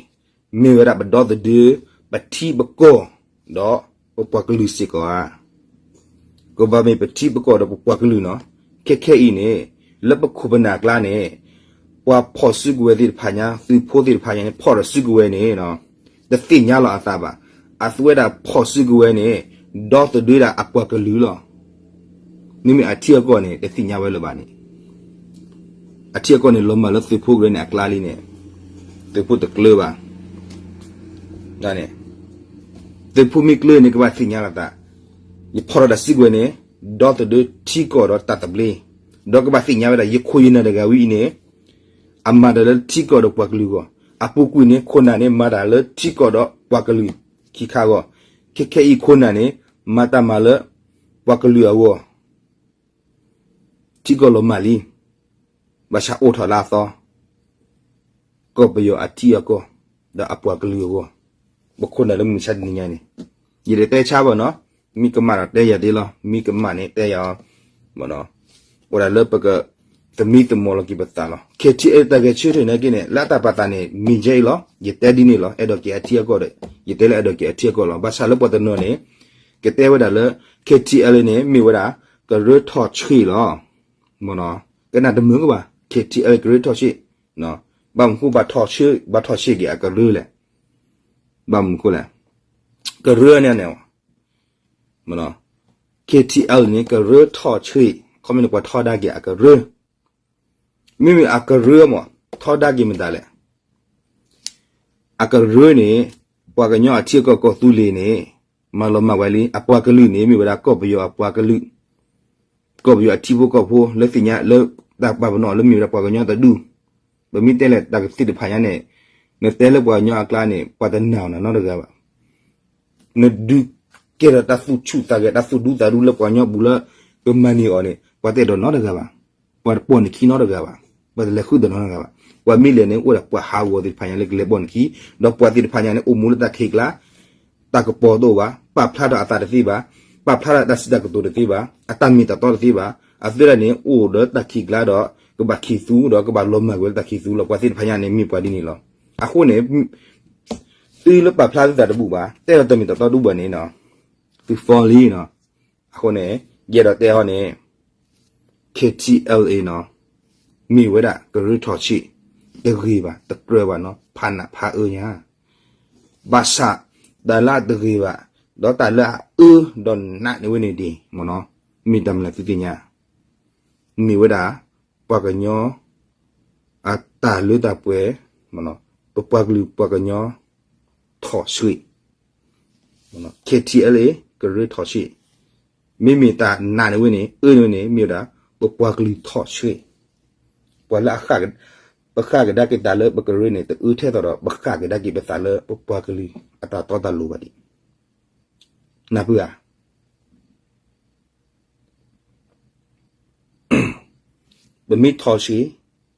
မ့ၢ်ဝဲဒၣ်ပဒီသဒၢ ပထံပကီၢ် ဒီးပပှၤကလုာ်စ့ၢ်ကီးဧါ. ကဘၣ်မ့ၢ်ပထံပကီၢ်ဒီးပပှၤကလုာ်နီၤ. ခဲခဲအံၤန့ၣ် လၢပခိၣ်ပနၢ်အကျါန့ၣ် ပှၤဖီၣ်စုကဝဲၤသ့ၣ်တဖၣ်ညါ သုးဖိသ့ၣ်တဖၣ်ညါန့ၣ် ဖီၣ်ဒီးစုကဝဲၤန့ၣ် တသ့ၣ်ညါလီၤအသးဘၣ်. အသုဝဲဒၣ်ဖီၣ်စုကဝဲၤန့ၣ် ဒီသဒၢဒၣ်အပှၤကလုာ်လီၤ. မ့မ့ၢ်အထံအကီၢ်န့ၣ် တသ့ၣ်ညါဝဲလၢၤဘၣ်န့ၣ် အထံအကီၢ်န့ၣ် လီၤမၢ်လၢသုးဖိကရၢန့ၣ်အကျါလံန့ၣ် သုးဖိတကျၢၤဘၣ်. သုးဖိမ့ၢ်ကျၢၤန့ၣ် ကဘၣ်သ့ၣ်ညါလီၤသး, ယဖီၣ်ထီၣ်တၢ်စုကဝဲၤန့ၣ် ဒီသဒၢထံကီၢ်ဒီးတၢ်သဘျ့, ဒီးကဘၣ်သ့ၣ်ညါဝဲဒၣ် ယခိၣ်ယနၢ်တဂၤဝဲအံၤန့ၣ် အမၤတၢ်လၢထံကီၢ်ဒီးပှၤကလုာ်အဂီၢ်, အပူၤကွံာ်န့ၣ် ခိၣ်နၢ်န့ၣ် မၤတၢ်လၢထံကီၢ်ဒီးပှၤကလုာ်ခံခါအဂီၢ်, ခဲခဲအံၤခိၣ်နၢ်န့ၣ် မၤတၢ်မၤလၢ ပှၤကလုာ်အဂီၢ် ထံကီၢ်လီၤမၢ်လံ, ဘၣ်ဆၣ်အိၣ်ထီၣ်လၢအသီ ကီၢ်ပယီၤအထံအကီၢ် ဒီးအပှၤကလုာ်အဂီၢ်, ပခိၣ်နၢ်လၢမုၢ်မဆါတနံၤညါန့ၣ်, ယတတဲဆါဘၣ်နီၤ, မ့ၢ်ကမၣ်ဒီးတဲယၤသ့လီၤ, မ့ၢ်ကမၣ်န့ၣ်တဲယၤအီၤ, အိၣ်ဒၣ်လၢပကသမံသမိးလီၤက့ၤပသးလီၤ. ခဲထံအတၢ်ဂဲၤဆၢထၢၣ်နာ်က့န့ၣ် လၢအတၢ်ပာ်သးန့ၣ် မ့ၢ်ယဲအံၤလီၤ, ယတဲဒ်န့ၣ်လီၤ, အဲၣ်ဒိးက့ၤအထံအကီၢ်ဒီး ယတဲလၢအဲၣ်ဒိးက့ၤအထံအကီၢ်လီၤ. ဘၣ်ဆၣ်လၢပှၤတနီၤန့ၣ် ကတဲဝဲဒၣ်လၢ ခဲထံအလ်အ့န့ၣ် မ့ၢ်ဝဲဒၣ် ကရၢထီၣ်ဆှံလီၤ. ကနၣ်တမုာ်ကဘၣ် ခဲထံအလ်အ့ ကရၢထီၣ်ဆှံ, ဘၣ်မနုၤဃိ ဘၣ်ထီၣ်ဆှံက့ၤအကရၢလဲၣ်, ဘၣ်မနုၤဃိလဲၣ်, ကရၢန့ၣ်န့ၣ် ခဲထံအလ်အ့န့ၣ် ကရၢထီၣ်ဆှံ, ခီမ့ၢ်န့ၣ် ပှၤထီဒါက့ၤအကရၢ, မ့မ့ၢ်အကရၢမး ထီဒါက့ၤမတၤလဲၣ်. အကရၢန့ၣ် ပှၤကညီအထံအကီၢ်ကီၢ်သူလ့ၤန့ၣ် မၤလီၤမၢ်ဝဲလံ, အပှၤကလုာ်န့ၣ် မ့ၢ်ဝဲဒၣ်ကီၢ်ပယီၤအပှၤကလုာ်, ကီၢ်ပယီၤအထံဖိကီၢ်ဖိ လၢသ့ၣ်ညါလၢတၢ်ပာ်ပနီၣ်လၢမ့ၢ်ဝဲဒၣ်ပှၤကညီတဒူၣ်, ပမ့ၢ်တဲလဲၣ်တၢ်ကသ့ၣ်တဖၣ်ညါန့ၣ် နတဲလၢပှၤကညီအကျါန့ၣ် ပှၤတနာ်အီၤနၤနီတဂၤဘၣ်. နဒုးကဲထီၣ်တၢ်သူၣ်ဆူၣ်သးဂဲၤ တၢ်သူၣ်ဒူသးဒူလၢပှၤကညီပူၤလၢ ကမၤန့ၢ်အီၤန့ၣ် ပှၤတအဲၣ်ဒိးနီတဂၤဘၣ်, ပှၤတပိာ်နခံနီတဂၤဘၣ်, ပှၤတလဲၤဃုဒီးနီတဂၤဘၣ်. ပှၤမ့ၢ်လဲၤန့ၣ် အိၣ်ဒၣ်ပှၤဟးဂီၤသ့ၣ်တဖၣ်ညါလၢကလဲၤပိာ်နခံ, ဒီးပှၤသ့ၣ်တဖၣ်ညါန့ၣ် အိၣ်မူလၢတၢ်ခံးကျါ တၢ်ကပီၤတအိၣ်ဘၣ်, ပာ်ဖျါထီၣ်အသးတသ့ဘၣ်, ပာ်ဖျါထီၣ်တၢ်စံးတၢ်ကတိၤတသ့ဘၣ်, အတၢ်မ့ၢ်တၢ်တီတသ့ဘၣ်, အသုဒၣ်န့ၣ် အိၣ်ဒီးတၢ်ခံးကျါဒီး ကဘၣ်ခံးသူဒီးကဘၣ်လီၤမၢ်ကွံာ်လၢတၢ်ခံးသူလီၤ. ပှၤသ့ၣ်တဖၣ်ညါန့ၣ် မ့ၢ်ပှၤဒ်န့ၣ်လီၤ. အဃိန့ၣ် သုလၢပာ်ဖျါသုသးတဘူၣ်ဘၣ်, တဲလီၤတၢ်မ့ၢ်တၢ်တီတဘူၣ်ဘၣ်န့ၣ်နီၤ, သု fall လံနီၤ. အဃိန့ၣ် ယအဲၣ်ဒိးတဲဟီန့ၣ် ခဲထံအလ်အ့နီၤ, မ့ၢ်ဝဲဒၣ်ကရၢထီၣ်ဆံး, တဂ့ၤဘၣ်, တကြၢးဘၣ်နီၤ, ဖးနးဖးအၢညါ ဘၣ်ဆၣ် တၢ်လၢအတဂ့ၤဘၣ် ဒီးတၢ်လၢအအၢဒီးနာ်န့ၢ်ဝဲန့ၣ်ဒံး မ့ၢ်တၢ်မနုၤသုသ့ၣ်ညါ, မ့ၢ်ဝဲဒၣ် ပှၤကညီ အတၢ်လၢတၢ်ပှဲၤ, ပပှၤကလုာ်ပှၤကညီ ထီၣ်ဆှံ, ခဲထံအလ်အ့ ကရၢထီၣ်ဆှံ, မ့မ့ၢ်တၢ်နာ်န့ၢ်ဝဲန့ၣ် အၢန့ၢ်ဝဲန့ၣ် မ့ၢ်ဝဲဒၣ် ပပှၤကလုာ်ထီၣ်ဆှံ, ပှၤလၢအ ပဃၣ်ကဒါက့ၤတၢ်လၢပကရၢန့ၣ် တအၢထဲသိးဒီး ပဃၣ်ကဒါက့ၤပသးလၢပပှၤကလုာ်အတၢ်တီတၢ်လိၤဘၣ်ဒံး, နၢ်ပၢၢ်ဧါ. ပမ့ၢ်ထီၣ်ဆှံ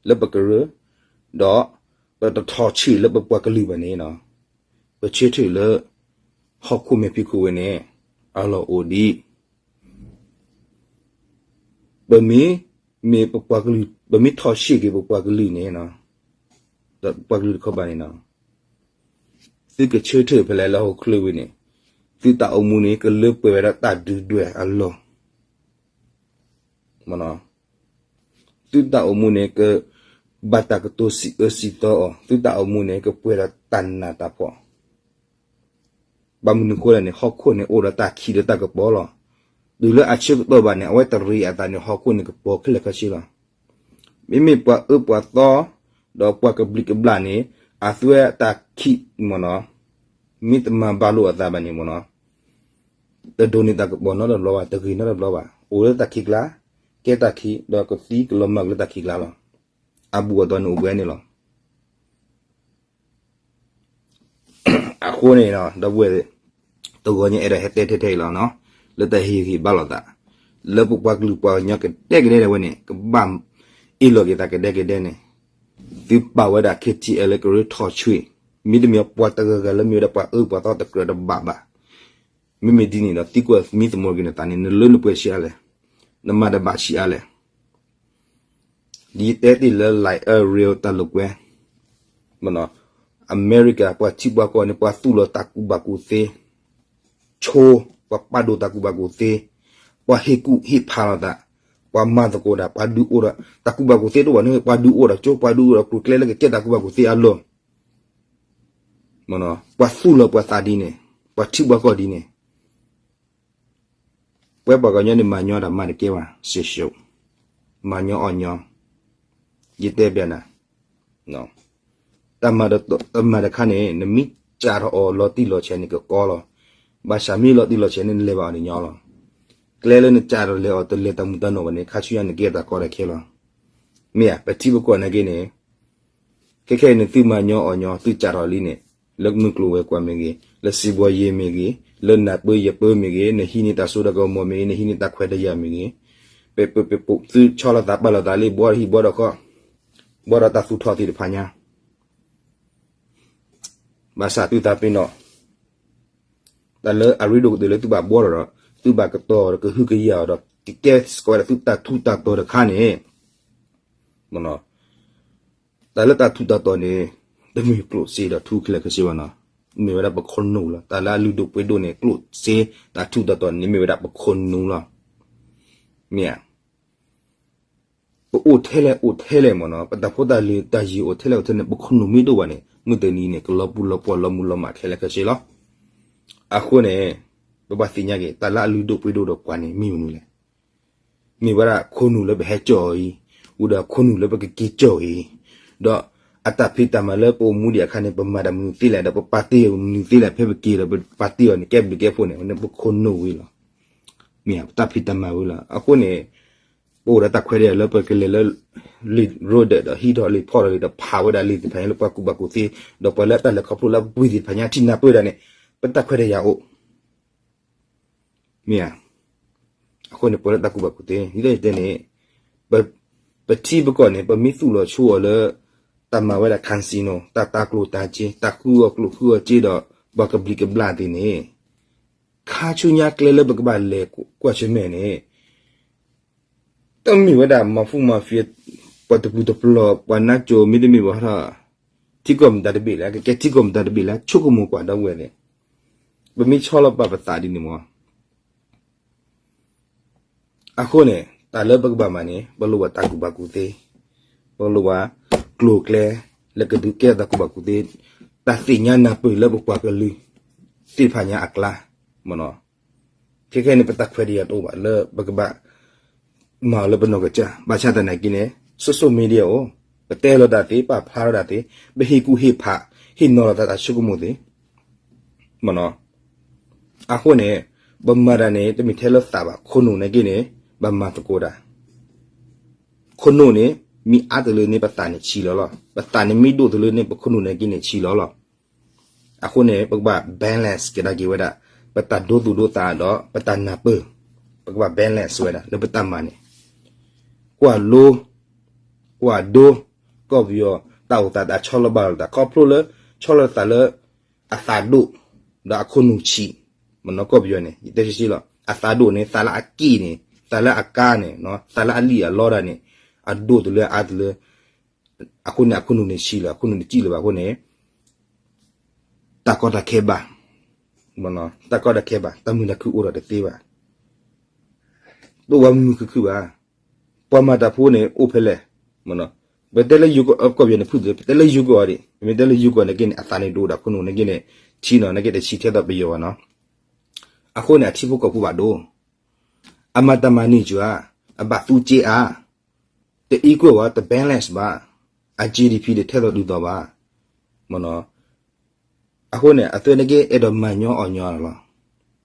လၢပကရၢ, ဒီးပတထီၣ်ဆှံလၢပပှၤကလုာ်ဘၣ်န့ၣ်, ပဆၢထၢၣ်လၢ ဟီၣ်ခိၣ်မဲာ်ဖံးခိၣ်ဝဲန့ၣ် အလီၢ်အိၣ်ဒံး, ပမ့ၢ် မ့ၢ်ပပှၤကလုာ် ပမ့ၢ်ထီၣ်ရှ့ၣ်က့ၤပပှၤကလုာ်န့ၣ်, ဒီးပပှၤကလုာ်တခီဘၣ်န့ၣ်နီၤ, သုကဆၢထၢၣ်ဖဲလဲၣ်လၢဟီၣ်ခိၣ်ချၢဝံၤန့ၣ်, သုတၢ်အိၣ်မူန့ၣ် ကလၢပှဲၤဝဲဒၣ်တၢ်ဒုၣ်ဒွဲၣ်အလီၢ် သုတၢ်အိၣ်မူန့ၣ် ကဘၣ်တၢ်ကတိၤစံးအၢစံးသီအီၤ, သုတၢ်အိၣ်မူန့ၣ် ကပှဲၤဒီးတၢ်နးတၢ်ဖှီၣ်. ဘၣ်မနုၤဃိလဲၣ်န့ၣ် ဟီၣ်ခိၣ်န့ၣ်အိၣ်ဒီးတၢ်ခံးဒီးတၢ်ကပီၤလီၤ. တုၤလၢအဆၢကတီၢ်ဘၣ်န့ၣ် အဝဲတရံးအသးန့ၣ် ဟီၣ်ခိၣ်န့ၣ်ကပီၤခဲလၢာ်ခဲဆ့လီၤ. မ့မ့ၢ်ပှၤအၢပှၤသီ ဒီးပှၤကဘျံးကဘျၣ်န့ၣ် အသွဲအတၢ်ခံးမ့ၢ်နီၤ, မ့ၢ်တမၤဘၣ်လိာ်အသးဘၣ်န့ၣ်မ့ၢ်နီၤ, တဒိးန့ၢ်တၢ်ကပီၤနီတဘျီဘၣ်, တဂ့ၤနီတဘျီဘၣ်, အိၣ်လၢတၢ်ခံးကျါ, ကဲတၢ်ခံး ဒီးကသံကလီၤမၢ်က့ၤလၢတၢ်ခံးကျါလီၤ. အဘူးအသီန့ၣ်အိၣ်ပှဲၤန့ၣ်လီၤ. အဃိန့ၣ် ဒီပုၢ်ဝဲၢ် တဂီၤညါအဲၣ်ဒိးဟဲတဲထဲထဲအံၤလီၤနီၤ, လၢတၢ်ဟ့ၣ်ဂံၢ်ဟ့ၣ်ဘါလိာ်သး, လၢပပှၤကလုာ်ပှၤကညီကဒဲကဒဲဒၣ်ဝဲန့ၣ် ကဘၣ်အ့ၣ်လိာ်က့ၤသးကဒဲကဒဲန့ၣ်, သုပာ်ဝဲဒၣ် KTLA လၢကရၢထီၣ်ဆွံ, မ့တမ့ၢ်ပှၤတဂၤဂၤလၢမ့ၢ်ဝဲဒၣ်ပှၤအၢပှၤသီတကြၢးတဘၣ်ဘၣ်. မ့မ့ၢ်ဒ်န့ၣ်ဒီး သံကွၢ်သမံသမိးက့ၤနသးန့ၣ် နလၢနပှဲၤဆံးအါလဲၣ်, နမၤတဘၣ်ဆံးအါလဲၣ်. ဒ်ယတဲတ့ၢ်လၢ Light Rail တၢ်လိာ်ကွဲ, အမဲရကၤ ပှၤထံပှၤကီၢ်န့ၣ် ပှၤသူၣ်လီၤတၢ်ကူၣ်ဘၣ်ကူၣ်သ့, ဆိ, ပှၤပာ်ဒိၣ်တၢ်ကူၣ်ဘၣ်ကူၣ်သ့, ပှၤဟ့ၣ်ကူၣ်ဟ့ၣ်ဖးလိာ်သး, ပှၤမၤသကိးတၢ်, ပှၤဒုးအိၣ်ဒီး တၢ်ကူၣ်ဘၣ်ကူၣ်သ့တအိၣ်ဘၣ်န့ၣ် ပှၤဒုးအိၣ်ဒီးကၠိ, ပှၤဒုးအိၣ်ဒီးကျိၤကျဲလၢကကဲတၢ်ကူၣ်ဘၣ်ကူၣ်သ့အလီၢ် ပှၤသူၣ်လီၤပှၤသးဒ်န့ၣ်, ပှၤထံပှၤကီၢ်ဒ်န့ၣ်, ပဝဲပှၤကညီန့ၣ် မၤညီတၢ်မၤတကဲဘၣ်, စ့ၢ်ဆှိး, မၤညီအီၣ်ညီ, ယတဲဘၣ်နၤ, တၢ်မၤတခါန့ၣ် နမ့ၢ်စးထီၣ်အီၤလီၤတံၢ်လီၤဆဲးန့ၣ်ကကီလီၤ. ဘၣ်ဆၣ်မ့ၢ်လီၤတံၢ်လီၤဆဲးန့ၣ် နလဲၤဘၣ်အီၤန့ၣ်ညီလီၤ. ကျဲလၢနစးထီၣ်လဲၤအီၤတလဲၤတၢ်မုာ်တၢ်နီၢ်ဘၣ်န့ၣ် ခါဆူညါနကဲတၢ်ကီတၢ်ခဲလီၤ. မ့ၢ်ဧါ, ပထံပကီၢ်နာ်က့န့ၣ် ခဲခဲအံၤန့ၣ် သုမၤညီအီၣ်ညီ သုစးထီၣ်လံန့ၣ်, လၢမုၢ်ကျိၤဝဲၤကွာ်မ့ၢ်ဂ့ၤ, လၢစံးဘီယ့ၤမ့ၢ်ဂ့ၤ, လၢနၢ်ပၢၢ်ယပၢၢ်မ့ၢ်ဂ့ၤ, နဟံးန့ၢ်တၢ်စိတၢ်ကမီၤမ့ၢ်ဂ့ၤ, နဟံးန့ၢ်တၢ်ခွဲးတၢ်ယာ်မ့ၢ်ဂ့ၤ, ပပပပ သုဆီလီၤသးပာ်လီၤသးလၢဘှီတဟံၣ်ဘှီတခီ, ဘှီဒီးတၢ်သူၣ်ထီၣ်သ့ၣ်တဖၣ်ညါ ဘၣ်ဆၣ်သုသးပ့ၤနီၣ်, တၢ်လၢအရ့ဒိၣ်ကတၢၢ်လၢသုဘၣ်ဘှီဒီး, သုဘၣ်ကတီၤဒီးကဟုကယာ်အီၤဒီး ကကဲစ့ၢ်ကီးဝဲဒၣ်သုတၢ်ထူးတၢ်တီၤတခါန့ၣ်, တၢ်လၢတၢ်ထူးတၢ်တီၤန့ၣ် တမ့ၢ်ကျိၣ်စ့ဒီးထူခဲလၢာ်ခဲဆ့ဘၣ်နီၤ, မ့ၢ်ဝဲဒၣ်ပခိၣ်နူာ်လီၤ. တၢ်လၢအလုၢ်ဒိၣ်ပှ့ၤဒိၣ်န့ၣ် ကျိၣ်စ့တၢ်ထူးတၢ်တီၤန့ၣ် မ့ၢ်ဝဲဒၣ်ပခိၣ်နူာ်လီၤ. မ့ၢ်ဧါ ပအိၣ်ထဲလဲၣ်အိၣ်ထဲလဲၣ်မ့ၢ်နီၤ, ပတၢ်ဖိတၢ်လံၤတၢ်ယံၤအိၣ်ထဲလဲၣ်အိၣ်ထဲလဲၣ်န့ၣ် ပခိၣ်နူာ်မ့ၢ်တအိၣ်ဘၣ်န့ၣ် မုၢ်တနံၤန့ၣ် ကလီၤပူၤလီၤပှီၢ်လီၤမုၢ်လီၤမၢ်ခဲလၢာ်ခဲဆ့လီၤ. အဃိန့ၣ် ပဘၣ်သ့ၣ်ညါက့ၤ တၢ်လၢအလုၢ်ဒိၣ်ပှ့ၤဒိၣ်ဒီးပှၤန့ၣ် မ့ၢ်မနုၤလဲၣ်. မ့ၢ်ဝဲဒၣ်ခိၣ်နူာ်လၢပဟဲကၠီၣ်အီၤအံၤ, ဝံၤဒီးခိၣ်နူာ်လၢပကက့ၤကၠီၣ်အံၤ, ဒီးအတၢ်ဖံးတၢ်မၤလၢပအိၣ်မူဒံးအခါန့ၣ် ပမၤတၢ်မနုၤသ့လဲၣ်, ဒီးပပာ်တ့ၢ်အီၤမနုၤသ့လဲၣ်, ဖဲပက့ၤဒီးပပာ်တ့ၢ်အီၤန့ၣ် ကဲဘျုးကဲဖှိၣ်န့ၣ် ပခိၣ်နူာ်ဝံၤလီၤ. မ့ၢ်ဧါ, ပတၢ်ဖံးတၢ်မၤဝံၤလီၤ. အဃိန့ၣ် ပအိၣ်ဒီးတၢ်ခွဲးတၢ်ယာ်လၢပကလဲၤလၢ လံာ်ရိဒၢးဒီးဟံးထီၣ်လံာ်ဖီၣ်ဒီးလံာ်ဒီးဖးဝဲဒၣ်လံာ်သ့ၣ်တဖၣ်ညါလၢပှၤကူၣ်ဘၣ်ကူၣ်သ့, ဒီးပှၤလၢအတၢ်လဲၤခီဖျိလၢအပှ့ၤသ့ၣ်တဖၣ်ညါ ထံၣ်နၢ်ပၢၢ်ဒၣ်န့ၣ် ပတၢ်ခွဲးတၢ်ယာ်အိၣ် မ့ၢ်ဧါ. အဃိန့ၣ် ပှၤလၢတၢ်ကူၣ်ဘၣ်ကူၣ်သ့ ဒ်လဲၣ်ယတဲန့ၣ် ပ ပထံပကီၢ်န့ၣ် ပမ့ၢ်သူၣ်လီၤဆိအီၤလၢ တၢ်မၤဝဲဒၣ် casino တၢ်တၤကျိၣ်တၤစ့ တၢ်ဃုအီၣ်ကျိၣ်ဃုအီၣ်စ့ဒီး ပှၤကဘျံးကဘျၣ်သ့ၣ်န့ၣ် ခါဆူညါကျဲလၢပကဘၣ်လဲၤကွၢ်ဆၢၣ်မဲာ်န့ၣ် တမ့ၢ်ဝဲဒၣ် mafia mafia ပှၤတပူၤတပျီၤ ပှၤနါစိၤ မ့တမ့ၢ်ဘၣ်ဒီး ထံကီၢ်မတၤတဘ့ၣ်လဲၣ်, ကကဲထံကီၢ်မတၤတဘ့ၣ်လဲၣ် ဆိကမိၣ်ကွၢ်ဒီပုၢ်ဝဲၢ်သ့ၣ်, ပမ့ၢ်ဆီလီၤပာ်ပသးဒ်န့ၣ်မ့ၢ် အဃိန့ၣ် တၢ်လၢပကဘၣ်မၤန့ၣ် ပလိၣ်ဘၣ်တၢ်ကူၣ်ဘၣ်ကူၣ်သ့, ပလိၣ်ဘၣ်ကျိၤကျဲ လၢကဒုးကဲတၢ်ကူၣ်ဘၣ်ကူၣ်သ့, တၢ်သ့ၣ်ညါနၢ်ပၢၢ်လၢပပှၤကလုာ်သ့ၣ်တဖၣ်ညါအကျါ မ့ၢ်နီၤ. ခဲခဲန့ၣ် ပတၢ်ခွဲးတၢ်ယာ်တအိၣ်ဘၣ်လၢပကဘၣ် မၤအီၤလၢပနီၢ်ကစၢ်, ဘၣ်ဆၣ်သနာ်က့န့ၣ် social media အိၣ်, ပတဲလီၤတၢ်သ့, ပာ်ဖျါထီၣ်တၢ်သ့, ပဟ့ၣ်ကူၣ်ဟ့ၣ်ဖး, ဟ့ၣ်နီၤလီၤသးတၢ်ဆိကမိၣ်သ့, မ့ၢ်နီၤ. အဃိန့ၣ် ပမၤတၢ်န့ၣ် တမ့ၢ်ထဲလၢသးဘၣ်, ခိၣ်နူာ်နာ်က့န့ၣ် ဘၣ်မၤသကိးတၢ်. ခိၣ်နူာ်န့ၣ် မ့ၢ်အါတလၢန့ၣ် ပသးန့ၣ်ဆံးလီၤလီၤ. ပသးန့ၣ်မ့ၢ်ဒိၣ်တလၢန့ၣ် ပခိၣ်နူာ်နာ်က့န့ၣ်ဆံးလီၤလီၤ. အဃိန့ၣ် ပကဘၣ် balance ကဒါက့ၤဝဲဒၣ် ပတၢ်ဒိသူၣ်ဒိသးဒီးပတၢ်နၢ်ပၢၢ်, ပကဘၣ် balance ဝဲဒၣ်လၢပတၢ်မၤန့ၣ်, ကွၢ်လိ, ကွၢ်ဒိ, ကီၢ်ပယီၤ တၢ်အိၣ်သးတၢ်ဆီလီၤဘၣ်လိာ်သး ခီဖျိလၢ ဆီလီၤသးလၢ အသးဒိၣ် ဒီးအခိၣ်နူာ်ဆံး, မ့ၢ်နီၤ ကီၢ်ပယီၤန့ၣ် ယတဲဆှံဆှံလီၤ. အသးဒိၣ်န့ၣ် သးလၢအက့ၢ်န့ၣ် သးလၢအကါန့ၣ် သးလၢအလံၣ်အလီတၢ်န့ၣ် အဒိၣ်တလၢအအါတလၢ, အဃိန့ၣ် အခိၣ်နူာ်န့ၣ်ဆံးလီၤ, အခိၣ်နူာ်တစံၣ်လၢၤဘၣ်အဃိန့ၣ် တၢ်ကီတၢ်ခဲဘၣ်, တၢ်ကီတၢ်ခဲဘၣ်, တၢ်မုာ်တၢ်ခုၣ်အိၣ်ဒီးတသ့ဘၣ်, တအိၣ်ဝဲမုာ်မုာ်ခုၣ်ခုၣ်ဘၣ်, ပှၤမၤတၢ်ဖိန့ၣ်အိၣ်ဖဲလဲၣ်, ပတဲလၢယိၤကီၢ် ကီၢ်ပယီၤန့ၣ်ဖုၣ်သ့, ပတဲလၢယိၤကီၢ်အီၤဒံး, မ့ၢ်တဲလၢယိၤကီၢ်န့ၣ်က့န့ၣ် အသးန့ၣ်ဒိၣ်ဒီးအခိၣ်နူာ်န့ၣ်က့န့ၣ်, ထံနီၤန့ၣ်က့တဆံထဲသိးပယီၤဘၣ်နီၤ, အဃိန့ၣ် အထံဖိကီၢ်ဖိဘၣ်ဒိၣ်, အမၤတၢ်မၤန့ၢ်စှၤ, အဘၣ်သူက့အါ, တ equal ဘၣ်, တ balance ဘၣ်, အ GDP တထဲသိးဒုးသိးဘၣ်, မ့ၢ်နီၤ, အဃိန့ၣ် အသုန့ၣ်က့အဲၣ်ဒိးမၤညီအီၤညီလီၤ,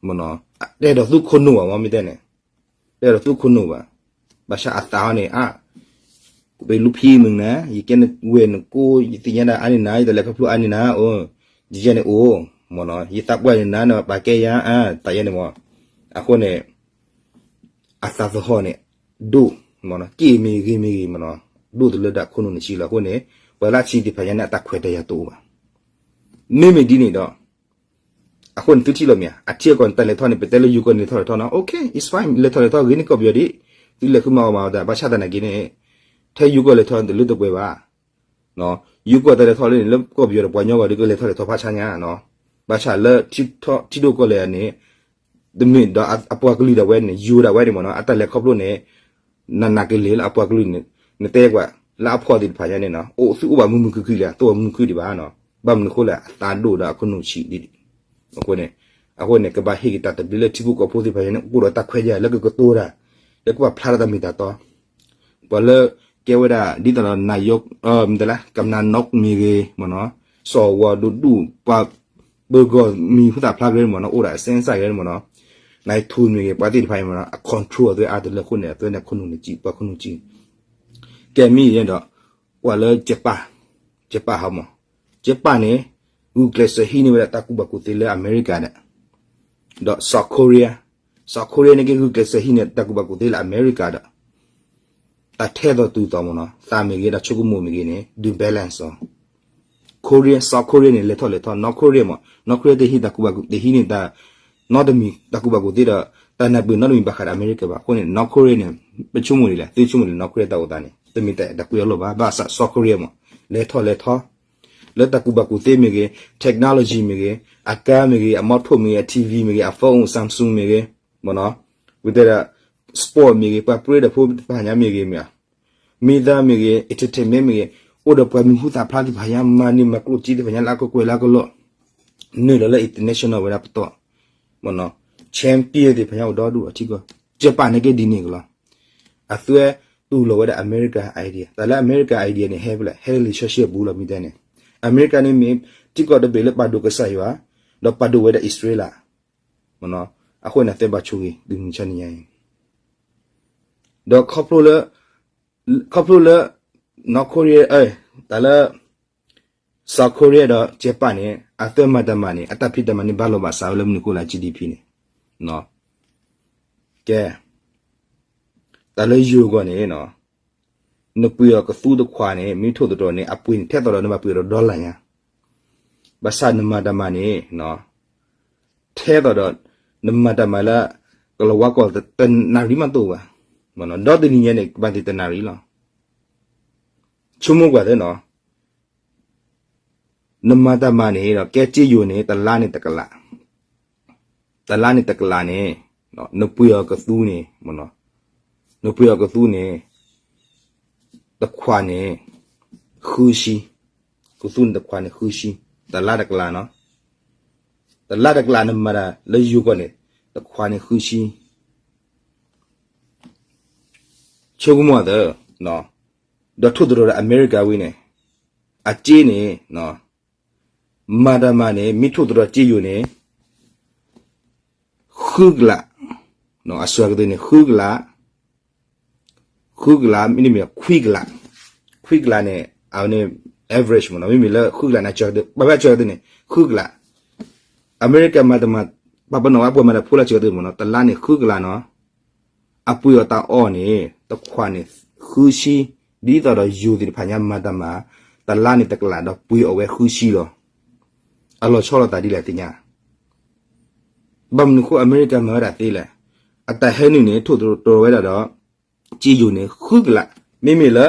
မ့ၢ်နီၤ, တအဲၣ်ဒိးသူခိၣ်နူာ်ဘၣ်မ့ၢ်မ့ၢ်တဲန့ၣ်, တအဲၣ်ဒိးသူခိၣ်နူာ်ဘၣ်, ဘၣ်ဆၣ်အသးအီၤန့ၣ် အါ, ပလူဖံမုၢ်နၤ, ယကဲနဝဲၢ်နကိး ယသ့ၣ်ညါဒၣ်အါန့ၢ်နၤ, ယတၢ်လဲၤခီဖျိအါန့ၢ်နၤ, အိ, ယယဲန့ၣ်အိၣ်, မ့ၢ်နီၤ, ယသးပှၢ်န့ၢ်နၤ နပာ်ကဲယၤ, အါ, တၢ်ယဲန့ၣ်မ့ၢ်, အဃိန့ၣ် အသးသဟီၣ်န့ၣ် ဒိၣ်, မ့ၢ်နီၤ, က့ၢ်မ့ၢ်ဂ့ၤမ့ၢ်ဂ့ၤမ့ၢ်နီၤ, ဒိၣ်တလၢဒၣ်ခိၣ်နူာ်န့ၣ်ဆံးလီၤအဃိန့ၣ်, ပှၤလၢအဆံးသ့ၣ်တဖၣ်ညါန့ၣ် အတၢ်ခွဲးတၢ်ယာ်တအိၣ်ဘၣ်, မ့မ့ၢ်ဒ်န့ၣ်ဒီး, အဃိန့ၣ်သုထံၣ်လီၤမ့ၢ်ဧါ, အထံအကီၢ်န့ၣ်တၢ်လဲၤထီၣ်န့ၣ် ပတဲလၢယိၤကီၢ်န့ၣ်လဲၤထီၣ်လဲၤထီၣ်နီၤ, okay, it's fine, လဲၤထီၣ်လဲၤထီၣ်ဂ့ၤန့ၣ်ကီၢ်ပယီၤဒံး, သုလဲၤဃုမၤအီၣ်မၤအီၣ်တၢ်, ဘၣ်ဆၣ်သနာ်က့န့ၣ်, ထဲယိၤကီၢ်လဲၤထီၣ်န့ၣ်တလၢတပှဲၤဘၣ် ယိၤကီၢ်တၢ်လဲၤထီၣ်လၢန့ၣ် လၢကီၢ်ပယီၤဒီးပှၤကညီဂီၤဒုးကလဲၤထီၣ်လဲၤထီၣ်ဖးဆါညါနီၤ, ဘၣ်ဆၣ်လၢ ထံဒိၣ်ကီၢ်လဲၢ်န့ၣ်, တမ့ၢ်ဒီးအပှၤကလုာ်ဒၣ်ဝဲန့ၣ် ယိၤဒၣ်ဝဲန့ၣ်မ့ၢ်နီၤ, အတၢ်လဲၤခီဖျိန့ၣ်, နနာ်က့ၤလံလၢအပှၤကလုာ်န့ၣ်, နတဲကွၢ်, လၢအဖှီၣ်သ့ၣ်တဖၣ်ညါန့ၣ်နီၤ, အိၣ်သုအိၣ်ဘၣ်မုာ်မုာ်ခုၣ်ခုၣ်လံ, တအိၣ်ဘၣ်မုာ်မုာ်ခုၣ်ဒံးဘၣ်နီၤ, ဘၣ်မနုၤအဃိလဲၣ် အသးဒိၣ်ဒီးအခိၣ်နူာ်ဆံးဒ်အံၤ, အဃိန့ၣ်, အဃိန့ၣ် ကဘၣ်ဟ့ၣ်က့ၤတၢ်သဘျ့လၢထံဖိကီၢ်ဖိသ့ၣ်တဖၣ်ညါန့ၣ် အိၣ်ဒီးတၢ်ခွဲးတၢ်ယာ်လၢကကတိၤတၢ်, လၢကဘၣ်ဖျါထီၣ်တၢ်မ့ၢ်တၢ်တီ ပှၤလၢကဲဝဲဒၣ် ဒ်သိးဒီး နာယိး, မ့ၢ်တဲလၢ ကမျၢၢ်နီၣ်မ့ၢ်ဂ့ၤ, မ့ၢ်နီၤ, စီၤဝီၤဒိၣ်ဒူၣ်, ပှၤပၢၤကီၢ်မံၤဟူသၣ်ဖျါဂ့ၤမ့ၢ်နီၤ, အိၣ်ဒီးအစဲစၢ်ဂ့ၤမ့ၢ်နီၤ, နထူမ့ၢ်ဂ့ၤ, ပှၤသ့ၣ်တဖၣ်အံၤမ့ၢ်နီၤ, အ control အသုအါတလၢအဃိန့ၣ် အသုန့ၣ်ခိၣ်နူာ်န့ၣ်စံး, ပှၤခိၣ်နူာ်စံး, ကဲမ့ၢ်ဒီး, ကွၢ်လၢ Japan, Japan ဟီမး, Japan န့ၣ်, ဂုာ်ကျဲးစၢးဟံးန့ၢ်ဝဲဒၣ်တၢ်ကူၣ်ဘၣ်ကူၣ်သ့လၢအမဲရကၤဒီး ဒီး South Korea, South Korea န့ၣ်က့ ဂုာ်ကျဲးစၢးဟံးန့ၢ်တၢ်ကူၣ်ဘၣ်ကူၣ်သ့လၢအမဲရကၤဒီး တၢ်ထဲသိးတုၤသိးမ့ၢ်နီၤ, သးမ့ၢ်ဂ့ၤ ဒီးဆိကမိၣ်မ့ၢ်ဂ့ၤန့ၣ် ဒုး balance အီၤ, Korea, South Korea န့ၣ် လဲၤထီၣ်လဲၤထီ, North Korea မ့ၢ် North Korea တဟံးတၢ်ကူၣ်ဘၣ်ကူၣ်, တဟံးန့ၢ်တၢ်, နီတမံၤတၢ်ကူၣ်ဘၣ်ကူၣ်သ့ဒီး တၢ်နၢ်ပၢၢ်နီတမံၤဘၣ်ဃးဒီးအမဲရကၤဘၣ်အဃိန့ၣ် North Korea န့ၣ်, ပဆိကမိၣ်ဒ်လဲၣ်, သုဆိကမိၣ်ဒ်လဲၣ် North Korea တၢ်အိၣ်သးန့ၣ် တမ့ၢ်တၢ်အဲၣ်တၢ်ကွံအလီၢ်ဘၣ်, ဘၣ်ဆၣ် South Korea မ့ၢ်, လဲၤထီၣ်လဲၤထီ လၢတၢ်ကူၣ်ဘၣ်ကူၣ်သ့မ့ၢ်ဂ့ၤ, technology မ့ၢ်ဂ့ၤ, အကါမ့ၢ်ဂ့ၤ, အမီထိၣ်မ့ၢ်ဂ့ၤ, အ TV မ့ၢ်ဂ့ၤ, အ phone Samsung မ့ၢ်ဂ့ၤ, မ့ၢ်နီၤ, ဝံၤတဲဒၣ် sport မ့ၢ်ဂ့ၤ, ပှၤပြ့ဒီးဖိတဖၣ်ညါမ့ၢ်ဂ့ၤမ့ၢ်ဧါ, မ့ၢ်သးမ့ၢ်ဂ့ၤ, entertainment မ့ၢ်ဂ့ၤ, အိၣ်ဒီးပှၤမံၤဟူသၣ်ဖျါသ့ၣ်တဖၣ်ညါ မၤန့ၢ်မၤကျိၣ်စ့သ့ၣ်တဖၣ်ညါလၢအကကွဲၢ်လၢအကလီၢ်, နုာ်လီၤလၢ international ဝဲဒၣ်ပတီၢ်, မ့ၢ်နီၤ, champion သ့ၣ်တဖၣ်ညါအိၣ်ဒီဒူၣ်အထံကီၢ်, Japan န့ၣ်က့ဒ်န့ၣ်ကလီၤ, အသုဝဲတူၢ်လိာ်ဝဲဒၣ်အမဲရကၤ idea, တၢ်လၢအမဲရကၤ idea န့ၣ် ဟဲဖဲလဲၣ်, ဟဲလံာ်စီဆှံအပူၤလီၤ မ့ၢ်တဲန့ၣ်, အမဲရကၤန့ၣ်မ့ၢ် ထံကီၢ်တဘ့ၣ်လၢပာ်ဒိၣ်ကစၢ်ယွၤ, ဒီးပာ်ဒိၣ်ဝဲဒၣ်အံၣ်စရ့လး, မ့ၢ်နီၤ, အဃိန့ၣ် အသုဘၣ်ဆိၣ်ဂ့ၤ တုၤမုၢ်ဆါနံၤညါအံၤ, ဒီးခီဖျိလၢ, ခီဖျိလၢ North Korea, တၢ်လၢ South Korea ဒီး Japan န့ၣ် အသုမၤတၢ်မၤန့ၣ် အတၢ်ဖံးတၢ်မၤန့ၣ် ဘၣ်လီၤဘၣ်စးဝဲလၢမနုၤအဃိလဲၣ် GDP န့ၣ်, ကဲ, တၢ်လၢယိၤကီၢ်န့ၣ်နီၤ, နပှ့ၤအီၤကသူတခွးန့ၣ် မ့ၢ်ထိၣ်သတြီၤန့ၣ် အပှ့ၤန့ၣ် ထဲသိးဒီးနဘၣ်ပှ့ၤဒီး dollar ညါ, ဘၣ်ဆၣ်နမၤတၢ်မၤန့ၣ် ထဲသိးဒီး နမၤတၢ်မၤလၢ ကလၤဝါကီၢ်တနၣ်ရံၣ်မးတအိၣ်ဘၣ်, ဒီတနံၤညါန့ၣ် ကဘၣ်သ့ၣ်တနၣ်ရံၣ်လီၤ, ဆိကမိၣ်ကွၢ်သ့နီၤ, နမၤတၢ်မၤန့ၣ်ဒီး ကဲစ့ယိၤန့ၣ် တလါန့ၣ်တကလး, တလါန့ၣ်တကလးန့ၣ်, နပှ့ၤအီၤကသူန့ၣ်, နပှ့ၤအီၤကသူန့ၣ်, တခွးန့ၣ်, ဃုဆံ, ကသူန့ၣ်တခွးန့ၣ်ဃုဆံ, တလါတကလးနီၤ, တလါတကလးနမၤတၢ်လၢယိၤကီၢ်န့ၣ်, တခွးန့ၣ်ဃုဆံ ဆိကမိၣ်သၢ, ဒီးထိၣ်သတြီၤဒီးအမဲရကၤဝံၤန့ၣ်, အစ့န့ၣ်, မၤတၢ်မၤန့ၣ် မ့ၢ်ထိၣ်သတြီၤစ့ယိၤန့ၣ်, ဃုကလး, အစှၤကတၢၢ်န့ၣ် ဃုကလး, ဃုကလး မ့တမ့ၢ် ခွံကလး, ခွံကလးန့ၣ် အဝဲန့ၣ် average မ့ၢ်နီၤ, မ့မ့ၢ်လၢဃုကလးန့ၣ် အစှၤကတၢၢ်, ဘၣ်ဖဲအစှၤကတၢၢ်န့ၣ် ဃုကလး, အမဲရကၤမၤတၢ်မၤ, ပှၤပနီၣ်ဝဲပှၤမၤတၢ်ဖိလၢအစှၤကတၢၢ်မ့ၢ်နီၤ, တလါန့ၣ်ဃုကလးနီၤ, အပှ့ၤအီၤတၢ်အီၣ်န့ၣ် တခွးန့ၣ်ဃုဆံ, ဒ်သိးဒီးယိၤသ့ၣ်တဖၣ်ညါမၤတၢ်မၤ, တလါန့ၣ်တကလးဒီးပှ့ၤအီၣ်ဝဲဃုဆံလီၤ. အလီၤဆီလိာ်သးဒ်လဲၣ်သ့ၣ်ညါ, ဘၣ်မနုၤဃိအမဲရကၤမၤဝဲဒၣ်သ့လဲၣ်, အတၢ်ဟဲနုာ်န့ၣ် ထိၣ်သတြီၤဝဲဒၣ်ဒီး စ့ယိၤန့ၣ် ဃုကလး, မ့မ့ၢ်လၢ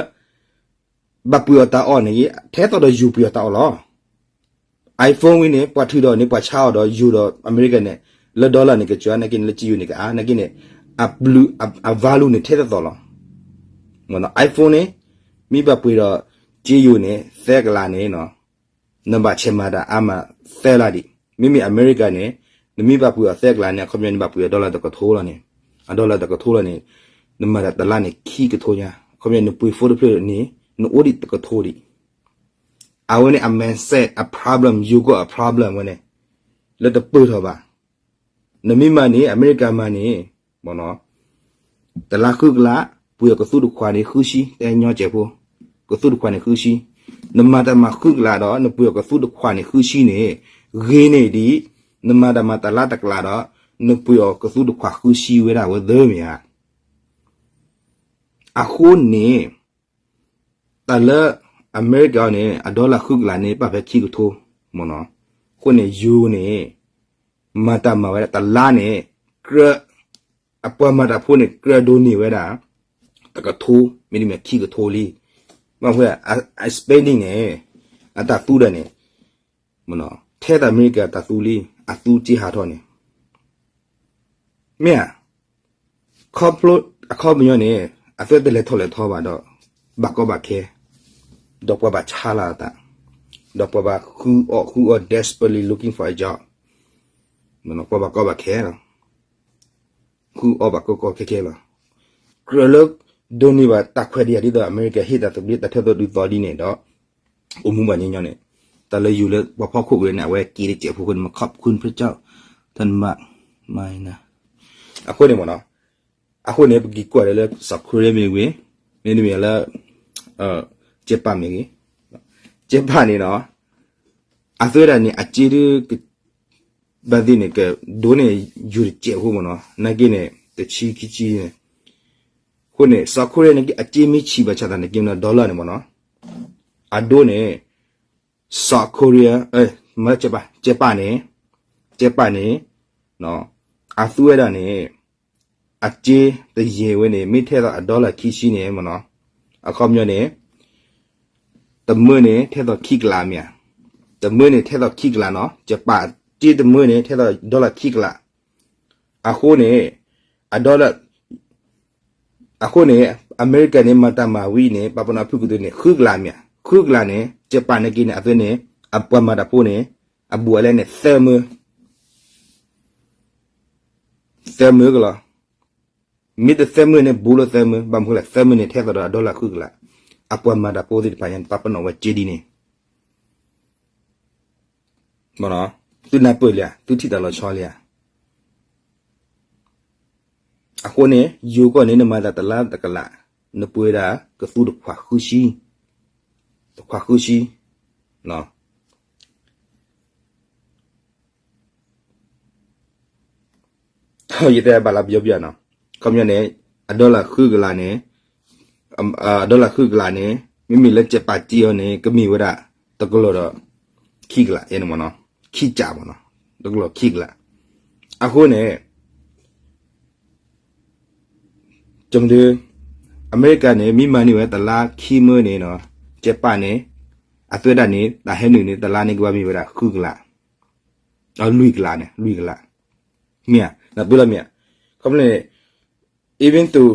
ဘၣ်ပှ့ၤအီၤတၢ်အီၣ်န့ၣ် ထဲသိးဒီးယိၤပှ့ၤအီၤတၢ်အီၣ်လီၤ. iPhone ဝံၤန့ၣ် ပှၤထုးဒီးန့ၣ် ပှၤဆါအီၤဒီးယိၤဒီးအမဲရကၤန့ၣ် လၢ dollar န့ၣ် ကစၢ် နာ်က့န့ၣ် လၢက့ယိၤန့ၣ်ကအါ နာ်က့န့ၣ် အ value န့ၣ် ထဲသိးသိးလီၤ. iPhone န့ၣ် မ့ၢ်ဘၣ်ပှ့ၤဒီးက့ယိၤန့ၣ် သၢကလးန့ၣ် နဘၣ်ဆဲးမၤတၢ်အါမးသၢလါဒံး. မ့မ့ၢ်အမဲရကၤန့ၣ် နမ့ၢ်ဘၣ်ပှ့ၤအီၤသၢကလးန့ၣ် အခီပညီန့ၣ် ဘၣ်ပှ့ၤအီၤ dollar တကထိလီၤန့ၣ်, အ dollar တကထိလီၤန့ၣ် နမၤတၢ်တလါန့ၣ် ခံကထိညါ, အခီပညီနပှ့ၤ phone တဖျၢၣ်န့ၣ် နအိၣ်ဒံးတကထိဒံး. အဝဲန့ၣ်အ mindset အ problem ယိၤကီၢ်အ problem ဝဲန့ၣ် လၢတပၢၢ်ထီၣ်ဘၣ်. နမ့ၢ်မၤန့ၣ် အမဲရကၤမၤန့ၣ် တလါဃုကလး ပှ့ၤအီၤကသူတခွးန့ၣ်ဃုဆံ တဲညီကဲးဖိ, ကသူတခွးန့ၣ်ဃုဆံ, နမၤတၢ်မၤဃုကလးဒီး နပှ့ၤအီၤကသူတခွးန့ၣ်ဃုဆံန့ၣ် ဂ့ၤန့ၢ်ဒံး နမၤတၢ်မၤတလါတကလးဒီး နပှ့ၤအီၤကသူတခွးဃုဆံဝဲဒၣ်ဝဲသၢမ့ၢ်ဧါ. အဃိန့ၣ် တၢ်လၢအမဲရကၤအီၤန့ၣ် အ dollar ဃုကလးန့ၣ် ပာ်ဖဲခံကထိမ့ၢ်နီၤ. အဃိန့ၣ် ယိၤန့ၣ် မၤတၢ်မၤဝဲဒၣ်တလါန့ၣ် ကြၢး အပှၤမၤတၢ်ဖိန့ၣ် ကြၢးဒိးန့ၢ်ဝဲဒၣ် တကထိ မ့တမ့ၢ်ခံကထိလံ. ဘၣ်ဖဲ အ spending န့ၣ် အတၢ်သူဒီးန့ၣ် ထဲသိးအမဲရကၤတၢ်သူလံ, အသူက့ဟးထီၣ်န့ၣ် မ့ၢ်ဧါ. ခီဖျိအခီပညီန့ၣ် အသးတလဲၤထီၣ်လဲၤထီဘၣ်ဒီး ဘၣ်ကီဘၣ်ခဲ, ဒီးပှၤဘၣ်ဆါလီၤအသး, ဒီးပှၤဘၣ်ဃုအီၣ်ဃုအီ desperately looking for a job, ပှၤဘၣ်ကီဘၣ်ခဲလီၤ. ဃုအီၣ်ဘၣ်ကီကီခဲခဲလီၤ. ကြၢးလၢ ဒိးန့ၢ်ဘၣ်တၢ်ခွဲးတၢ်ယာ်ဒ်သိးအမဲရကၤဟ့ၣ်တၢ်သဘျ့တၢ်ထဲသိးတုၤသိးဒ်န့ၣ်ဒီး အိၣ်မူဘၣ်ညီညီန့ၣ် တၢ်လၢယိၤလၢပှၤဖီခိၣ်ကရၢန့ၣ် အဝဲက့ၤတစဲးဖိအဃိန့ၣ် မခီၣ်ခုၣ်ဖျၢၣ်ကၠီၣ် ထၢနမး မၤနၤ အဃိန့ၣ်မ့ၢ်နီၤ, အဃိန့ၣ် ပက့ၤကွၢ်ဒီးလၢ South Korea မ့ၢ်ဂ့ၤ, မ့တမ့ၢ်လၢ ကၠဲးပၣ်မ့ၢ်ဂ့ၤ, ကၠဲးပၣ်န့ၣ်နီၤ အသုဝဲဒၣ်န့ၣ် အစ့ဒု ဘၣ်သ့ၣ်န့ၣ် ကဒိးန့ၢ်ယိၤတစဲးဖိမ့ၢ်နီၤ, နာ်က့န့ၣ် တဆံခံဆံန့ၣ်, အဃိန့ၣ် South Korea န့ၣ် အစ့မ့ၢ်ဆံးဘၣ်ဆၣ်သနာ်က့န့ၣ် dollar န့ၣ်မ့ၢ်နီၤ, အဒိန့ၣ် South Korea မ့ၢ် ကၠဲးပၣ်န့ၣ်, ကၠဲးပၣ်န့ၣ် အသုဝဲဒၣ်န့ၣ် အစ့တယဲၢ်ဝဲန့ၣ် မ့ၢ်ထဲသိးအ dollar ခံဆံန့ၣ်မ့ၢ်နီၤ, အခီပညီန့ၣ် တမၢန့ၣ် ထဲသိးခံကလးမ့ၢ်ဧါ, တမၢန့ၣ် ထဲသိးခံကလးနီၤ, ကၠဲးပၣ်အစ့တမၢန့ၣ် ထဲသိး dollar ခံကလး, အဃိန့ၣ် အ dollar အဃိန့ၣ် အမဲရကၤန့ၣ် မၤတၢ်မၤဝံၤန့ၣ် ပာ်ပနီၣ်ဖုၣ်ကတၢၢ်န့ၣ် ဃုကလးမ့ၢ်ဧါ, ဃုကလးန့ၣ် ကၠဲးပၣ်နာ်က့န့ၣ် အသုန့ၣ် အပှၤမၤတၢ်ဖိန့ၣ် အဘူးအလဲန့ၣ် သၢမၢ သၢမၢကလီၤ. မ့ၢ်တသၢမၢန့ၣ် ဘူးလၢသၢမၢ, ဘၣ်မနုၤလဲၣ် သၢမၢန့ၣ် ထဲသိးဒီးအ dollar ဃုကလး, အပှၤမၤတၢ်ဖိသ့ၣ်တဖၣ်ညါန့ၣ် ပာ်ပနီၣ်ဝဲစ့ဒ်န့ၣ် သုနၢ်ပၢၢ်လံဧါ, သုထံၣ်တၢ်လီၤဆီလံဧါ. အဃိန့ၣ် ယိၤကီၢ်န့ၣ် နမၤတၢ်တလါတကလး နပှ့ၤဒၣ်ကသူတခွးဃုဆံ, တခွးဃုဆံ, ယတဲဘၣ်လၢပယီၤပယီၤနီၤ, ခီပညီန့ၣ် အ dollar ဃုကလးန့ၣ်, အ dollar ဃုကလးန့ၣ် မ့မ့ၢ်လၢကၠဲးပၣ်စ့အီၤန့ၣ် ကမ့ၢ်ဝဲဒၣ် တကလီၢ်ဒီး ခံကလး, ခံကလးမ့ၢ်နီၤ, တကလီၢ်ခံကလး. အဃိန့ၣ် ကမဒု အမဲရကၤန့ၣ် မ့ၢ်မၤန့ၢ်ဝဲတလါခံမၢန့ၣ်နီၤ, ကၠဲးပၣ်န့ၣ် အသုဝဲဒၣ်န့ၣ် တၢ်ဟဲနုာ်န့ၣ် တလါန့ၣ်ကဘၣ်မ့ၢ်ဝဲဒၣ်ဃုကလး, လွံၢ်ကလးန့ၣ် လွံၢ်ကလး, မ့ၢ်ဧါ, နၢ်ပၢၢ်လီၤမ့ၢ်ဧါ. ခီဖျိန့ၣ် even though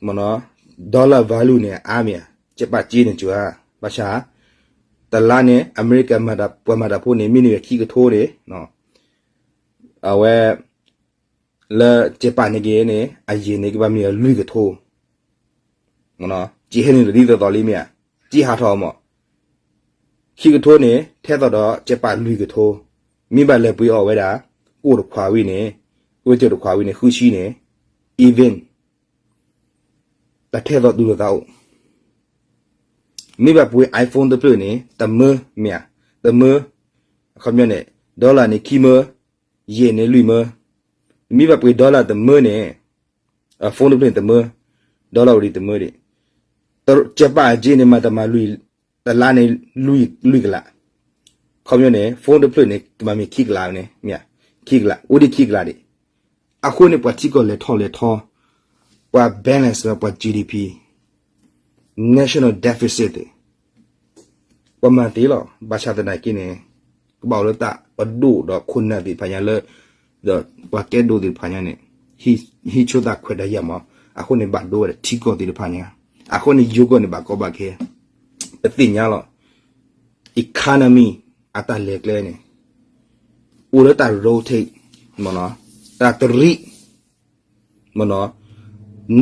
မ့ၢ်နီၤ dollar value န့ၣ် အါမ့ၢ်ဧါ, ကၠဲးပၣ်စ့န့ၣ် ကၠိဧါ, ဘၣ်ဆၣ် တလါန့ၣ် အမဲရကၤမၤတၢ် ပှၤမၤတၢ်ဖိန့ၣ် မ့ၢ်န့ၢ်ဝဲခံကထိန့ၣ် အဝဲ လၢကၠဲးပၣ်န့ၣ်က့ၤန့ၣ် အယံာ်န့ၣ် ကဘၣ်မ့ၢ်လွံၢ်ကထိ, က့ၤဟဲနုာ်လီၤဒ်သိးသိးလံမ့ၢ်ဧါ, က့ၤဟးထီၣ်မး, ခံကထိန့ၣ် ထဲသိးဒီးကၠဲးပၣ်လွံၢ်ကထိ, မ့ၢ်ဘၣ်လဲၤပှ့ၤအီၣ်ဝဲဒၣ် ကအိၣ်တခွးဝံၤန့ၣ်, ကအိၣ်ကၠိတခွးဝံၤန့ၣ် ဃုဆံန့ၣ်, even တၢ်ထဲသိးတုၤလီၤသးအိၣ် မ့ၢ်ဘၣ်ပှ့ၤ iPhone တဖျၢၣ်န့ၣ် တမၢမ့ၢ်ဧါ, တမၢ, အခီပညီန့ၣ် dollar န့ၣ် ခံမၢ, ယဲၢ်န့ၣ် လွံၢ်မၢ, မ့ၢ်ဘၣ်ပှ့ၤ dollar တမၢန့ၣ်, phone တဖျၢၣ်န့ၣ် တမၢ, dollar ဝဲဒၣ်တမၢဒံး, ကၠဲးပၣ်အစ့န့ၣ် မၤတၢ်မၤလွံၢ်, တလါန့ၣ် လွံၢ်ကလး, အခီပညီန့ၣ် phone တဖျၢၣ်န့ၣ် ကဘၣ်မ့ၢ်ခံကလးန့ၣ်, မ့ၢ်ဧါ, ခံကလး, အိၣ်ဒံးခံကလးဒံး, အဃိန့ၣ် ပှၤထံကီၢ်လဲၤထီၣ်လဲၤထီ, ပှၤ balance ပှၤ G D P national deficit သ့ၣ် ပှၤမၤသ့လီၤ. ဘၣ်ဆၣ်သနာ်က့န့ၣ် ကဘၣ်အိၣ်လၢတၢ်ပဒိၣ်ဒီးခိၣ်နၢ်သ့ၣ်တဖၣ်ညါလၢ ဒီးပှၤကဲဒိၣ်သ့ၣ်တဖၣ်ညါန့ၣ် ဟံးဆိသၣ်ခွဲးတၢ်ယာ်မး, အဃိန့ၣ်ဘၣ်ဒိဝဲဒီးထံကီၢ်သ့ၣ်တဖၣ်ညါ, အဃိန့ၣ်ယိၤကီၢ်န့ၣ်ဘၣ်ကီဘၣ်ခဲ, ပသ့ၣ်ညါလီၤ. economy အတၢ်လဲၤကျဲန့ၣ် အိၣ်လၢတၢ် rotate မ့ၢ်နီၤ, တၢ်တရံး မ့ၢ်နီၤ,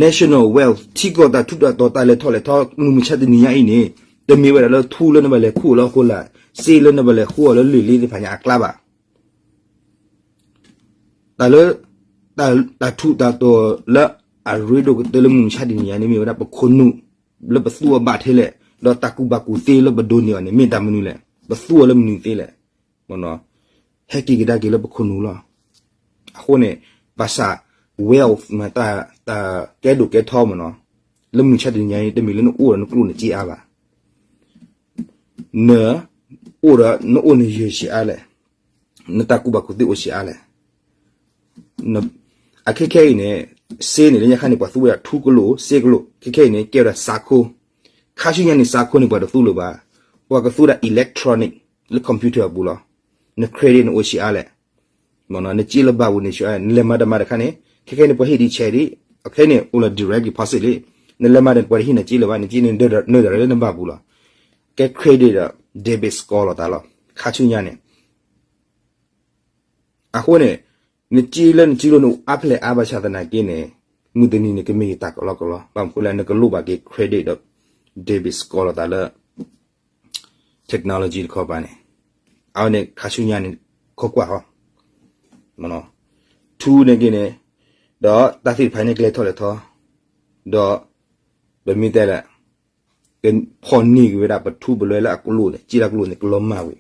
national wealth ထံကီၢ်တၢ်ထူးတၢ်တီၤတၢ်လဲၤထီၣ်လဲၤထီ မုၢ်မဆါတနံၤညါအံၤန့ၣ် တမ့ၢ်ဝဲဒၣ်လၢထူလၢနဘၣ်လဲၤခူၣ်လၢအဃိလာ်, စ့လၢနဘၣ်လဲၤဃိအီၤလၢလံာ်လ့သ့ၣ်တဖၣ်ညါအကျါဘၣ်. တၢ်လၢ တၢ်ထူးတၢ်တီၤလၢအရ့ဒိၣ်ကတၢၢ်လၢမုၢ်မဆါတနံၤညါန့ၣ် မ့ၢ်ဝဲဒၣ်ပခိၣ်နူာ်လၢပသူအီၤဘၣ်ထဲလဲၣ်, ဒီးတၢ်ကူၣ်ဘၣ်ကူၣ်သ့လၢပဒိးန့ၢ်အီၤန့ၣ် မ့ၢ်တၢ်မနုၤလဲၣ်, ပသူအီၤလၢမနုၤသ့လဲၣ်. ဟဲက့ၤကဒါက့ၤလၢပခိၣ်နူာ်လီၤ. အဃိန့ၣ် ဘၣ်ဆၣ် wealth မ့ၢ်တၢ်ကဲဒိၣ်ကဲထီမ့ၢ်နီၤ, လၢမုၢ်မဆါတနံၤညါအံၤ တမ့ၢ်လၢနအိၣ်ဒီးနကျိၣ်နစ့အါဘၣ်. နအိၣ်ဒီးနအိၣ်နယၢၤဆံးအါလဲၣ်, နတၢ်ကူၣ်ဘၣ်ကူၣ်သ့အိၣ်ဆံးအါလဲၣ်. အခဲခဲအံၤန့ၣ် စ့န့ၣ် လၢညါခါန့ၣ် ပှၤသူဝဲဒၣ်ထူကလိာ် စ့ကလိာ်, ခဲခဲအံၤန့ၣ် ကဲဝဲဒၣ်စးခိ, ခါဆူညါန့ၣ် စးခိန့ၣ် ပှၤတသူလၢၤဘၣ်, ပှၤကသူဒၣ် electronic လၢ computer အပူၤလီၤ. န credit န့ၣ်အိၣ်ဆံးအါလဲၣ်, နစ့လၢဘၣ်ပူၤန့ၣ်ဆံးအါလဲၣ်, နလဲၤမၤတၢ်မၤတခါန့ၣ် ခဲခဲန့ၣ် ပှၤဟ့ၣ်ဒံး check ဒံး, အခဲန့ၣ် အိၣ်လၢ direct deposit လံ, နလဲၤမၤဒီး ပှၤတဟ့ၣ်နစ့လၢၤဘၣ်, နစ့န့ၣ် နဒၢလၢနဘၣ်ပူၤလီၤ. ကဲ credit ဒီး debit score လီၤသးလီၤ. ခါဆူညါန့ၣ် အဃိန့ၣ် နစ့လၢနစ့လိၤန့ၣ် အါဖဲလဲၣ်အါဘၣ်ဆၣ်သနာ်က့န့ၣ် မုၢ်တနံၤန့ၣ် ကမ့ၢ်ယတၢ်ကလီကလီ, ဘၣ်မနုၤဃိလဲၣ် နကလိၣ်ဘၣ်က့ၤ credit ဒီး debit score လီၤသးလၢ technology တခီပၤန့ၣ်, အဝဲန့ၣ်ခါဆူညါန့ၣ် ခိးကွၢ်ဃီ ထူန့ၣ်က့န့ၣ်, ဒီးတၢ်သ့ၣ်တဖၣ်န့ၣ် ကလဲၤထီၣ်လဲၤထီ, ဒီး ပမ့ၢ်တဲလၢ ကဖီၣ်န့ၢ်က့ၤဝဲဒၣ်ပထူပလွဲလၢအကျိၤန့ၣ် စ့လၢအကျိၤန့ၣ် ကလီၤမၢ်ဝဲ,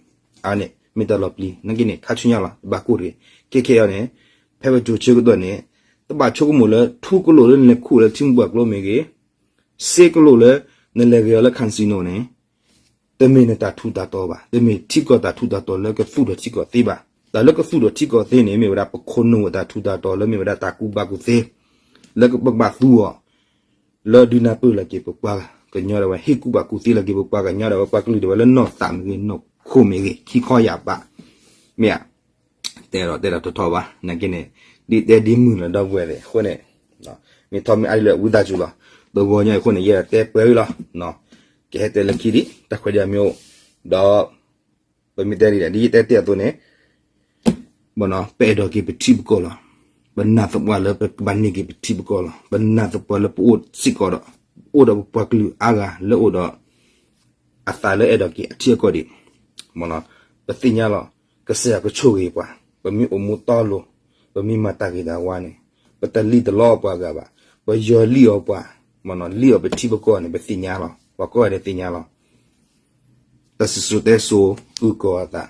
အဝဲန့ၣ် မ့ၢ်တၢ်လီၤပျံၤ နာ်က့န့ၣ် ခါဆူညါလီၤ တဘၣ်ကိၢ်တဂ့ၤ, ခဲခဲအံၤန့ၣ် ဖဲပစိၤဆၢကတီၢ်န့ၣ် တဘၣ်ဆိကမိၣ်လၢထူကလိာ်လၢနလဲၤခူၣ်လၢထံမုၢ်ပှၢ်ကျိမ့ၢ်ဂ့ၤ, စ့ကလိာ်လၢ နလဲၤဂဲၤအီၤလၢ casino န့ၣ် တမ့ၢ်နတၢ်ထူးတၢ်တီၤဘၣ်, တမ့ၢ်ထံကီၢ်တၢ်ထူးတၢ်တီၤလၢကသူၣ်ထီၣ်ထံကီၢ်သ့ဘၣ်. တၢ်လၢကသူၣ်ထီၣ်ထံကီၢ်သ့န့ၣ် မ့ၢ်ဝဲဒၣ်ပခိၣ်နူာ်အတၢ်ထူးတၢ်တီၤလၢမ့ၢ်ဝဲဒၣ်တၢ်ကူၣ်ဘၣ်ကူၣ်သ့ လၢပကဘၣ်သူအီၤ လၢဒုးနၢ်ပၢၢ်လီၤက့ၤပပှၤကညီဒၣ်ဝဲ ဟ့ၣ်ကူၣ်ဘၣ်ကူၣ်သ့လီၤက့ၤပပှၤကညီဒၣ်ဝဲ ပှၤကလုာ်ဒၣ်ဝဲလၢနီၢ်သးမ့ၢ်ဂ့ၤ နီၢ်ခိမ့ၢ်ဂ့ၤ ခံခီယၢ်ဘး, မ့ၢ်ဧါ, တဲဒီးတဲဒၣ်ထီထီဘၣ် နာ်က့န့ၣ် ဒ်တဲဒ်မုၢ်လီၤဒီပုၢ်ဝဲၢ်သ့ၣ်အဃိန့ၣ် မ့ၢ်ထီမ့ၢ်အါဒ်လၢဝံသးစူၤလီၤ, တဂီၤညါအံၤအဃိန့ၣ် ယဲဒၣ်တဲပှဲၤဝံၤလီၤ, ကဟဲတဲလၢခံဒံး တၢ်ခွဲးဒံးအမ့ၢ်အိၣ်, ဒီး ပမ့ၢ်တဲဒ်လဲၣ် ဒ်ယတဲတ့ၢ်အသိးန့ၣ် ပအဲၣ်ဒိးက့ၤပထံပကီၢ်လီၤ, ပနာ်သပှၢ်လၢပကဘၣ်န့ၢ်က့ၤပထံပကီၢ်လီၤ, ပနာ်သပှၢ်လၢပအိၣ်စ့ၢ်ကီးဒီး အိၣ်ဒီးပပှၤကလုာ်အါဂၤလၢအိၣ်ဒီး အသးလၢအဲၣ်ဒိးက့ၤအထံအကီၢ်ဒံး, ပသ့ၣ်ညါလီၤ, ကစၢ်ယွၤကဆိၣ်ဂ့ၤပှၤ, ပမ့ၢ်အိၣ်မူတီလိၤ, ပမ့ၢ်မၤတၢ်ဂ့ၤတၢ်ဝါန့ၣ် ပတလံၣ်တလီအီၤပှၤဂၤဘၣ်, ပယီၤလံၣ်အီၤပှၤ, လံၣ်အီၤပထံပကီၢ်န့ၣ် ပသ့ၣ်ညါလီၤ, ပှၤကိးဂၤဒဲးသ့ၣ်ညါလီၤ တၢ်စံၣ်စိၤတဲစိၤအုၣ်ကီၤအသး,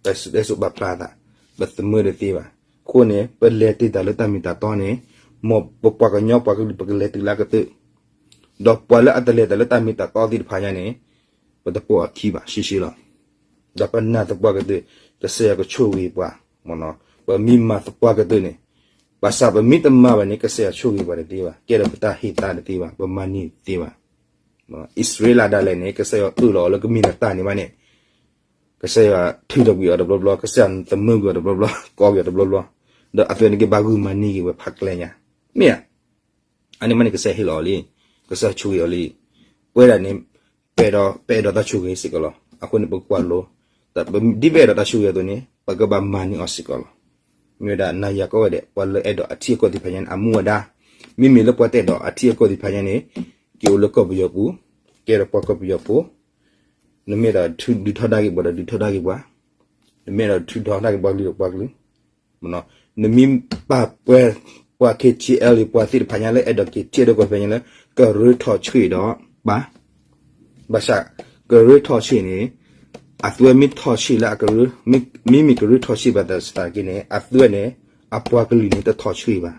တၢ်စံၣ်စိၤတဲစိၤပာ်ဖျါအသး, ပသမၢတသ့ဘၣ်, အဃိန့ၣ် ပလဲၤတ့ၢ်တၢ်လၢတၢ်မ့ၢ်တၢ်တီန့ၣ်, မ်ပပှၤကညီပှၤကလုာ်ပကလဲၤတုၤလၢအကတၢၢ်, ဒီးပှၤလၢအတလဲၤတၢ်လၢတၢ်မ့ၢ်တၢ်တီသ့ၣ်တဖၣ်ညါန့ၣ်, ပတပိာ်အခံဘၣ် ရှဲရှဲလီၤ, ဒီးပနာ်သပှၢ်ကတၢၢ်, ကစၢ်ယွၤကဆိၣ်ဂ့ၤပှၤ, ပမ့ၢ်မၤသပှၢ်ကတၢၢ်န့ၣ်, ဘၣ်ဆၣ်ပမ့ၢ်တမၤဘၣ်န့ၣ် ကစၢ်ယွၤဆိၣ်ဂ့ၤပှၤတသ့ဘၣ်, ကဲဒီးပတၢ်ဟ့ၣ်သါတသ့ဘၣ်, ပမၤန့ၢ်တသ့ဘၣ် အံၣ်စရ့လးဒၣ်လဲာ်န့ၣ် ကစၢ်ယွၤအၢၣ်လီၤအီၤလၢကမ့ၢ်နတၢ်န့ၣ်ဘၣ်န့ၣ်, ကစၢ်ယွၤထုးထီၣ်ကွံာ်အီၤတဘျီဘျီ, ကစၢ်ယွၤသမၢကွံာ်အီၤတဘျီဘျီ, ကိးကွံာ်အီၤတဘျီဘျီ, ဒီးအသုဝဲန့ၣ်က့ၤဘၣ်ဂုာ်မၤန့ၢ်က့ၤဝဲဖးကျဲညါ, မ့ၢ်ဧါ, အန့ၣ်မ့ၢ်န့ၣ် ကစၢ်ယွၤဟ့ၣ်လီၤအီၤလံ, ကစၢ်ယွၤဆိၣ်ဂ့ၤအီၤလံ, ပဝဲဒၣ်န့ၣ် ပအဲၣ်ဒိး ပအဲၣ်ဒိးတၢ်ဆိၣ်ဂ့ၤစ့ၢ်ကီးလီၤ, အဃိန့ၣ် ပကွၢ်လိ, ဒ်ပအဲၣ်ဒိးတၢ်ဆိၣ်ဂ့ၤအသိးန့ၣ် ပကဘၣ်မၤန့ၢ်အီၤစ့ၢ်ကီးလီၤ. မ့ၢ်ဝဲဒၣ်နၤယၤကိးဂၤဒဲး ပှၤလၢအဲၣ်ဒိးအထံအကီၢ်သ့ၣ်တဖၣ်ညါန့ၣ် အမူအဒါ, မ့မ့ၢ်လၢပှၤတအဲၣ်ဒိးအထံအကီၢ်သ့ၣ်တဖၣ်ညါန့ၣ် က့ၤအိၣ်လၢကီၢ်ပယီၤပူၤ, ကဲဒီးပှၤကီၢ်ပယီၤဖိ, နမ့ၢ်အဲၣ်ဒိးဒုးထီဒါက့ၤပှၤဒီးဒုးထီဒါက့ၤပှၤ, နမ့ၢ်အဲၣ်ဒိးဒုးထီဒါက့ၤပှၤကလုာ်ဒီးပှၤကလုာ် နမ့ၢ်ပာ်ပှၤ ပှၤ KTLA ပှၤသ့ၣ်တဖၣ်ညါလၢအဲၣ်ဒိးက့ၤထံအဲၣ်ဒိးကီၢ်သ့ၣ်တဖၣ်ညါလၢ ကရၢထီၣ်ဆှံဒီးပၢ်, ဘၣ်ဆၣ် ကရၢထီၣ်ဆှံန့ၣ် အသုဝဲမ့ၢ်ထီၣ်ဆှံလၢအကရၢ, မ့မ့ၢ်ကရၢထီၣ်ဆှံဘၣ်သတးက့န့ၣ် အသုဝဲန့ၣ် အပှၤကလုာ်န့ၣ်တထီၣ်ဆှံဘၣ်.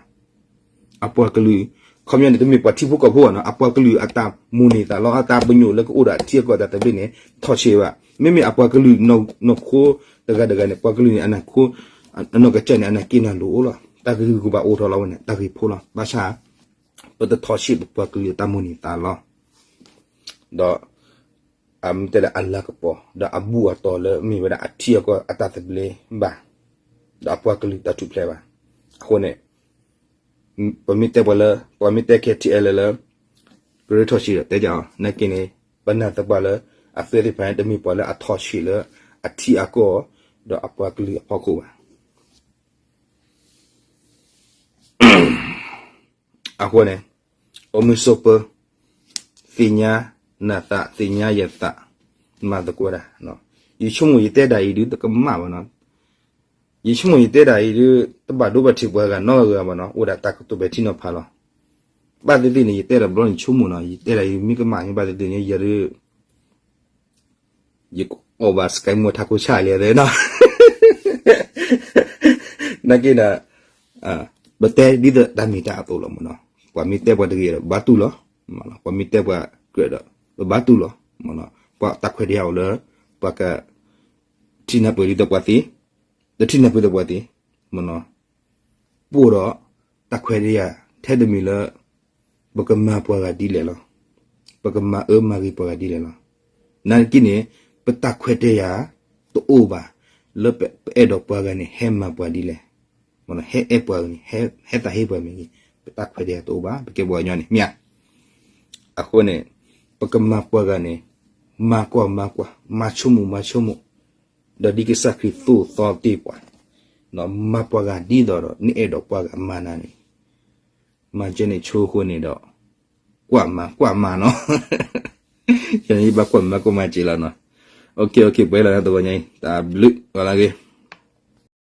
အပှၤကလုာ်, ခီပညီန့ၣ် တမ့ၢ်ပှၤထံဖိကီၢ်ဖိဘၣ်နီၤ, အပှၤကလုာ်အတၢ်မိၣ်န့ၢ်သးလီ အတၢ်ပညိၣ်လၢကအိၣ်ဒီးအထံအကီၢ်တၢ်သဘျ့န့ၣ် ထီၣ်ဆှံဘၣ်. မ့မ့ၢ်အပှၤကလုာ်နီၢ်ခိတဂၤတဂၤန့ၣ် ပှၤကလုာ်န့ၣ် အနၢ်ခိ အနီၢ်ကစၢ်န့ၣ် အနၢ်က့နၢ်လိၤအိၣ်လီၤ. တၢ်ဂ့ၢ်ဂီၢ်ဘၣ်အိၣ်ထီၣ်လီၤဝဲန့ၣ် တၢ်ဂ့ၢ်ဖိလီၤ. ဘၣ်ဆၣ် ပတထီၣ်ဆှံပပှၤကလုာ်အတၢ်မိၣ်န့ၢ်သးလီ ဒီး အမ့ၢ်တဲလၢအလၤကပီၤ ဒီးအဘူၣ်အတီၤလၢမ့ၢ်ဝဲဒၣ်အထံအကီၢ်အတၢ်သဘျ့ဘၣ်, ဒီးအပှၤကလုာ်တၢ်ထူၣ်ဖျဲးဘၣ်. အဃိန့ၣ် ပမ့ၢ်တဲပှၤလၢ ပှၤမ့ၢ်တဲ K T L လၢ ကရၢထီၣ်ဆံးဒီးတဲကီး နာ်က့န့ၣ် ပနာ်သပှၢ်လၢ အသုးသ့ၣ်တဖၣ်န့ၣ် တမ့ၢ်ပှၤလၢအထီၣ်ဆံးလၢအထံအကီၢ် ဒီးအပှၤကလုာ်အဖီခိၣ်ဘၣ်. အဃိန့ၣ် အိၣ်မုာ်ဆိးပၢၤ သ့ၣ်ညါနသး သ့ၣ်ညါယသး မၤသကိးတၢ်, ယဆိကမိၣ်ယတဲဒၣ်အံၤဒုးတကမၣ်ဘၣ်နီၤ, ယဆိကမိၣ်ယတဲဒၣ်အံၤဒုး တဘၣ်ဒိဘၣ်ထံးပှၤဂၤနီတဂၤဘၣ်နီၤ, အိၣ်ဒၣ်တၢ်ကတိၤပဲာ်ထံနီၤဖးလီၤ. ဘၣ်သ့ၣ်သ့ၣ်န့ၣ် ယတဲတဘျီန့ၣ်ဆိကမိၣ်နီၤ, ယတဲဒၣ်အံၤမ့ၢ်ကမၣ်န့ၣ် ဘၣ်သ့ၣ်သ့ၣ်န့ၣ် ယၤဒုး ယကအီၣ်ဘၣ် Sky မူထးခိၣ်ဆၣ်လဲၣ်သ့နီၤ, နာ်က့ဒီး ပတဲဒ်သိးတၢ်မ့ၢ်တၢ်အသိးလီၤမ့ၢ်နီၤ, ပှၤမ့ၢ်တဲပှၤတဂ့ၤဒီး ပဘၣ်တူၢ်လီၤ, ပှၤမ့ၢ်တဲပှၤကြၢးဒီး ပဘၣ်တူၢ်လီၤ, ပှၤတၢ်ခွဲးတၢ်ယာ်အိၣ်လၢ ပှၤက ထံၣ်နၢ်ပၢၢ်ဒ်သိးပှၤသ့, တထံၣ်နၢ်ပၢၢ်ဒ်သိးပှၤသ့, မ့ၢ်နီၤ, ပအိၣ်ဒီးတၢ်ခွဲးတၢ်ယာ်ထဲတမံၤလၢ ပကမၤပှၤဂၤဒ်လဲၣ်လီၤ, ပကမၤအၢမၤဂ့ၤပှၤဂၤဒ်လဲၣ်လီၤ. နာ်က့န့ၣ် ပတၢ်ခွဲးတၢ်ယာ်တအိၣ်ဘၣ် လၢပအဲၣ်ဒိးပှၤဂၤန့ၣ် ဟဲမၤပှၤဒ်လဲၣ်, ဟဲအဲၣ်ပှၤဂၤန့ၣ် ဟဲသးဟ့ပှၤမ့ၢ်ဂ့ၤ, ပတၢ်ခွဲးတၢ်ယာ်တအိၣ်ဘၣ် ပကဲပှၤကညီန့ၣ် မ့ၢ်ဧါ. အဃိန့ၣ် ပကမၤပှၤဂၤန့ၣ် မၤကွၢ်မၤကွၢ် မၤဆိကမိၣ်မၤဆိကမိၣ်, ဒီးဒ်ကစၢ်ခရံာ်သိၣ်သီတ့ၢ်ပှၤ, မၤပှၤဂၤဒ်သိးဒီး နအဲၣ်ဒိးပှၤဂၤမၤနၤန့ၣ်, မၤကဲန့ၣ်ဆိဃိန့ၣ်ဒီး ကွၢ်မၤကွၢ်မၤနီၤ, ယဘၣ်ကွၢ်မၤကွၢ်မၤစ့လီၤနီၤ. ပှဲၤလီၤနသဝီညါအံၤ တၢ်ဘျုးဂီၤလၢအဂ့ၤ.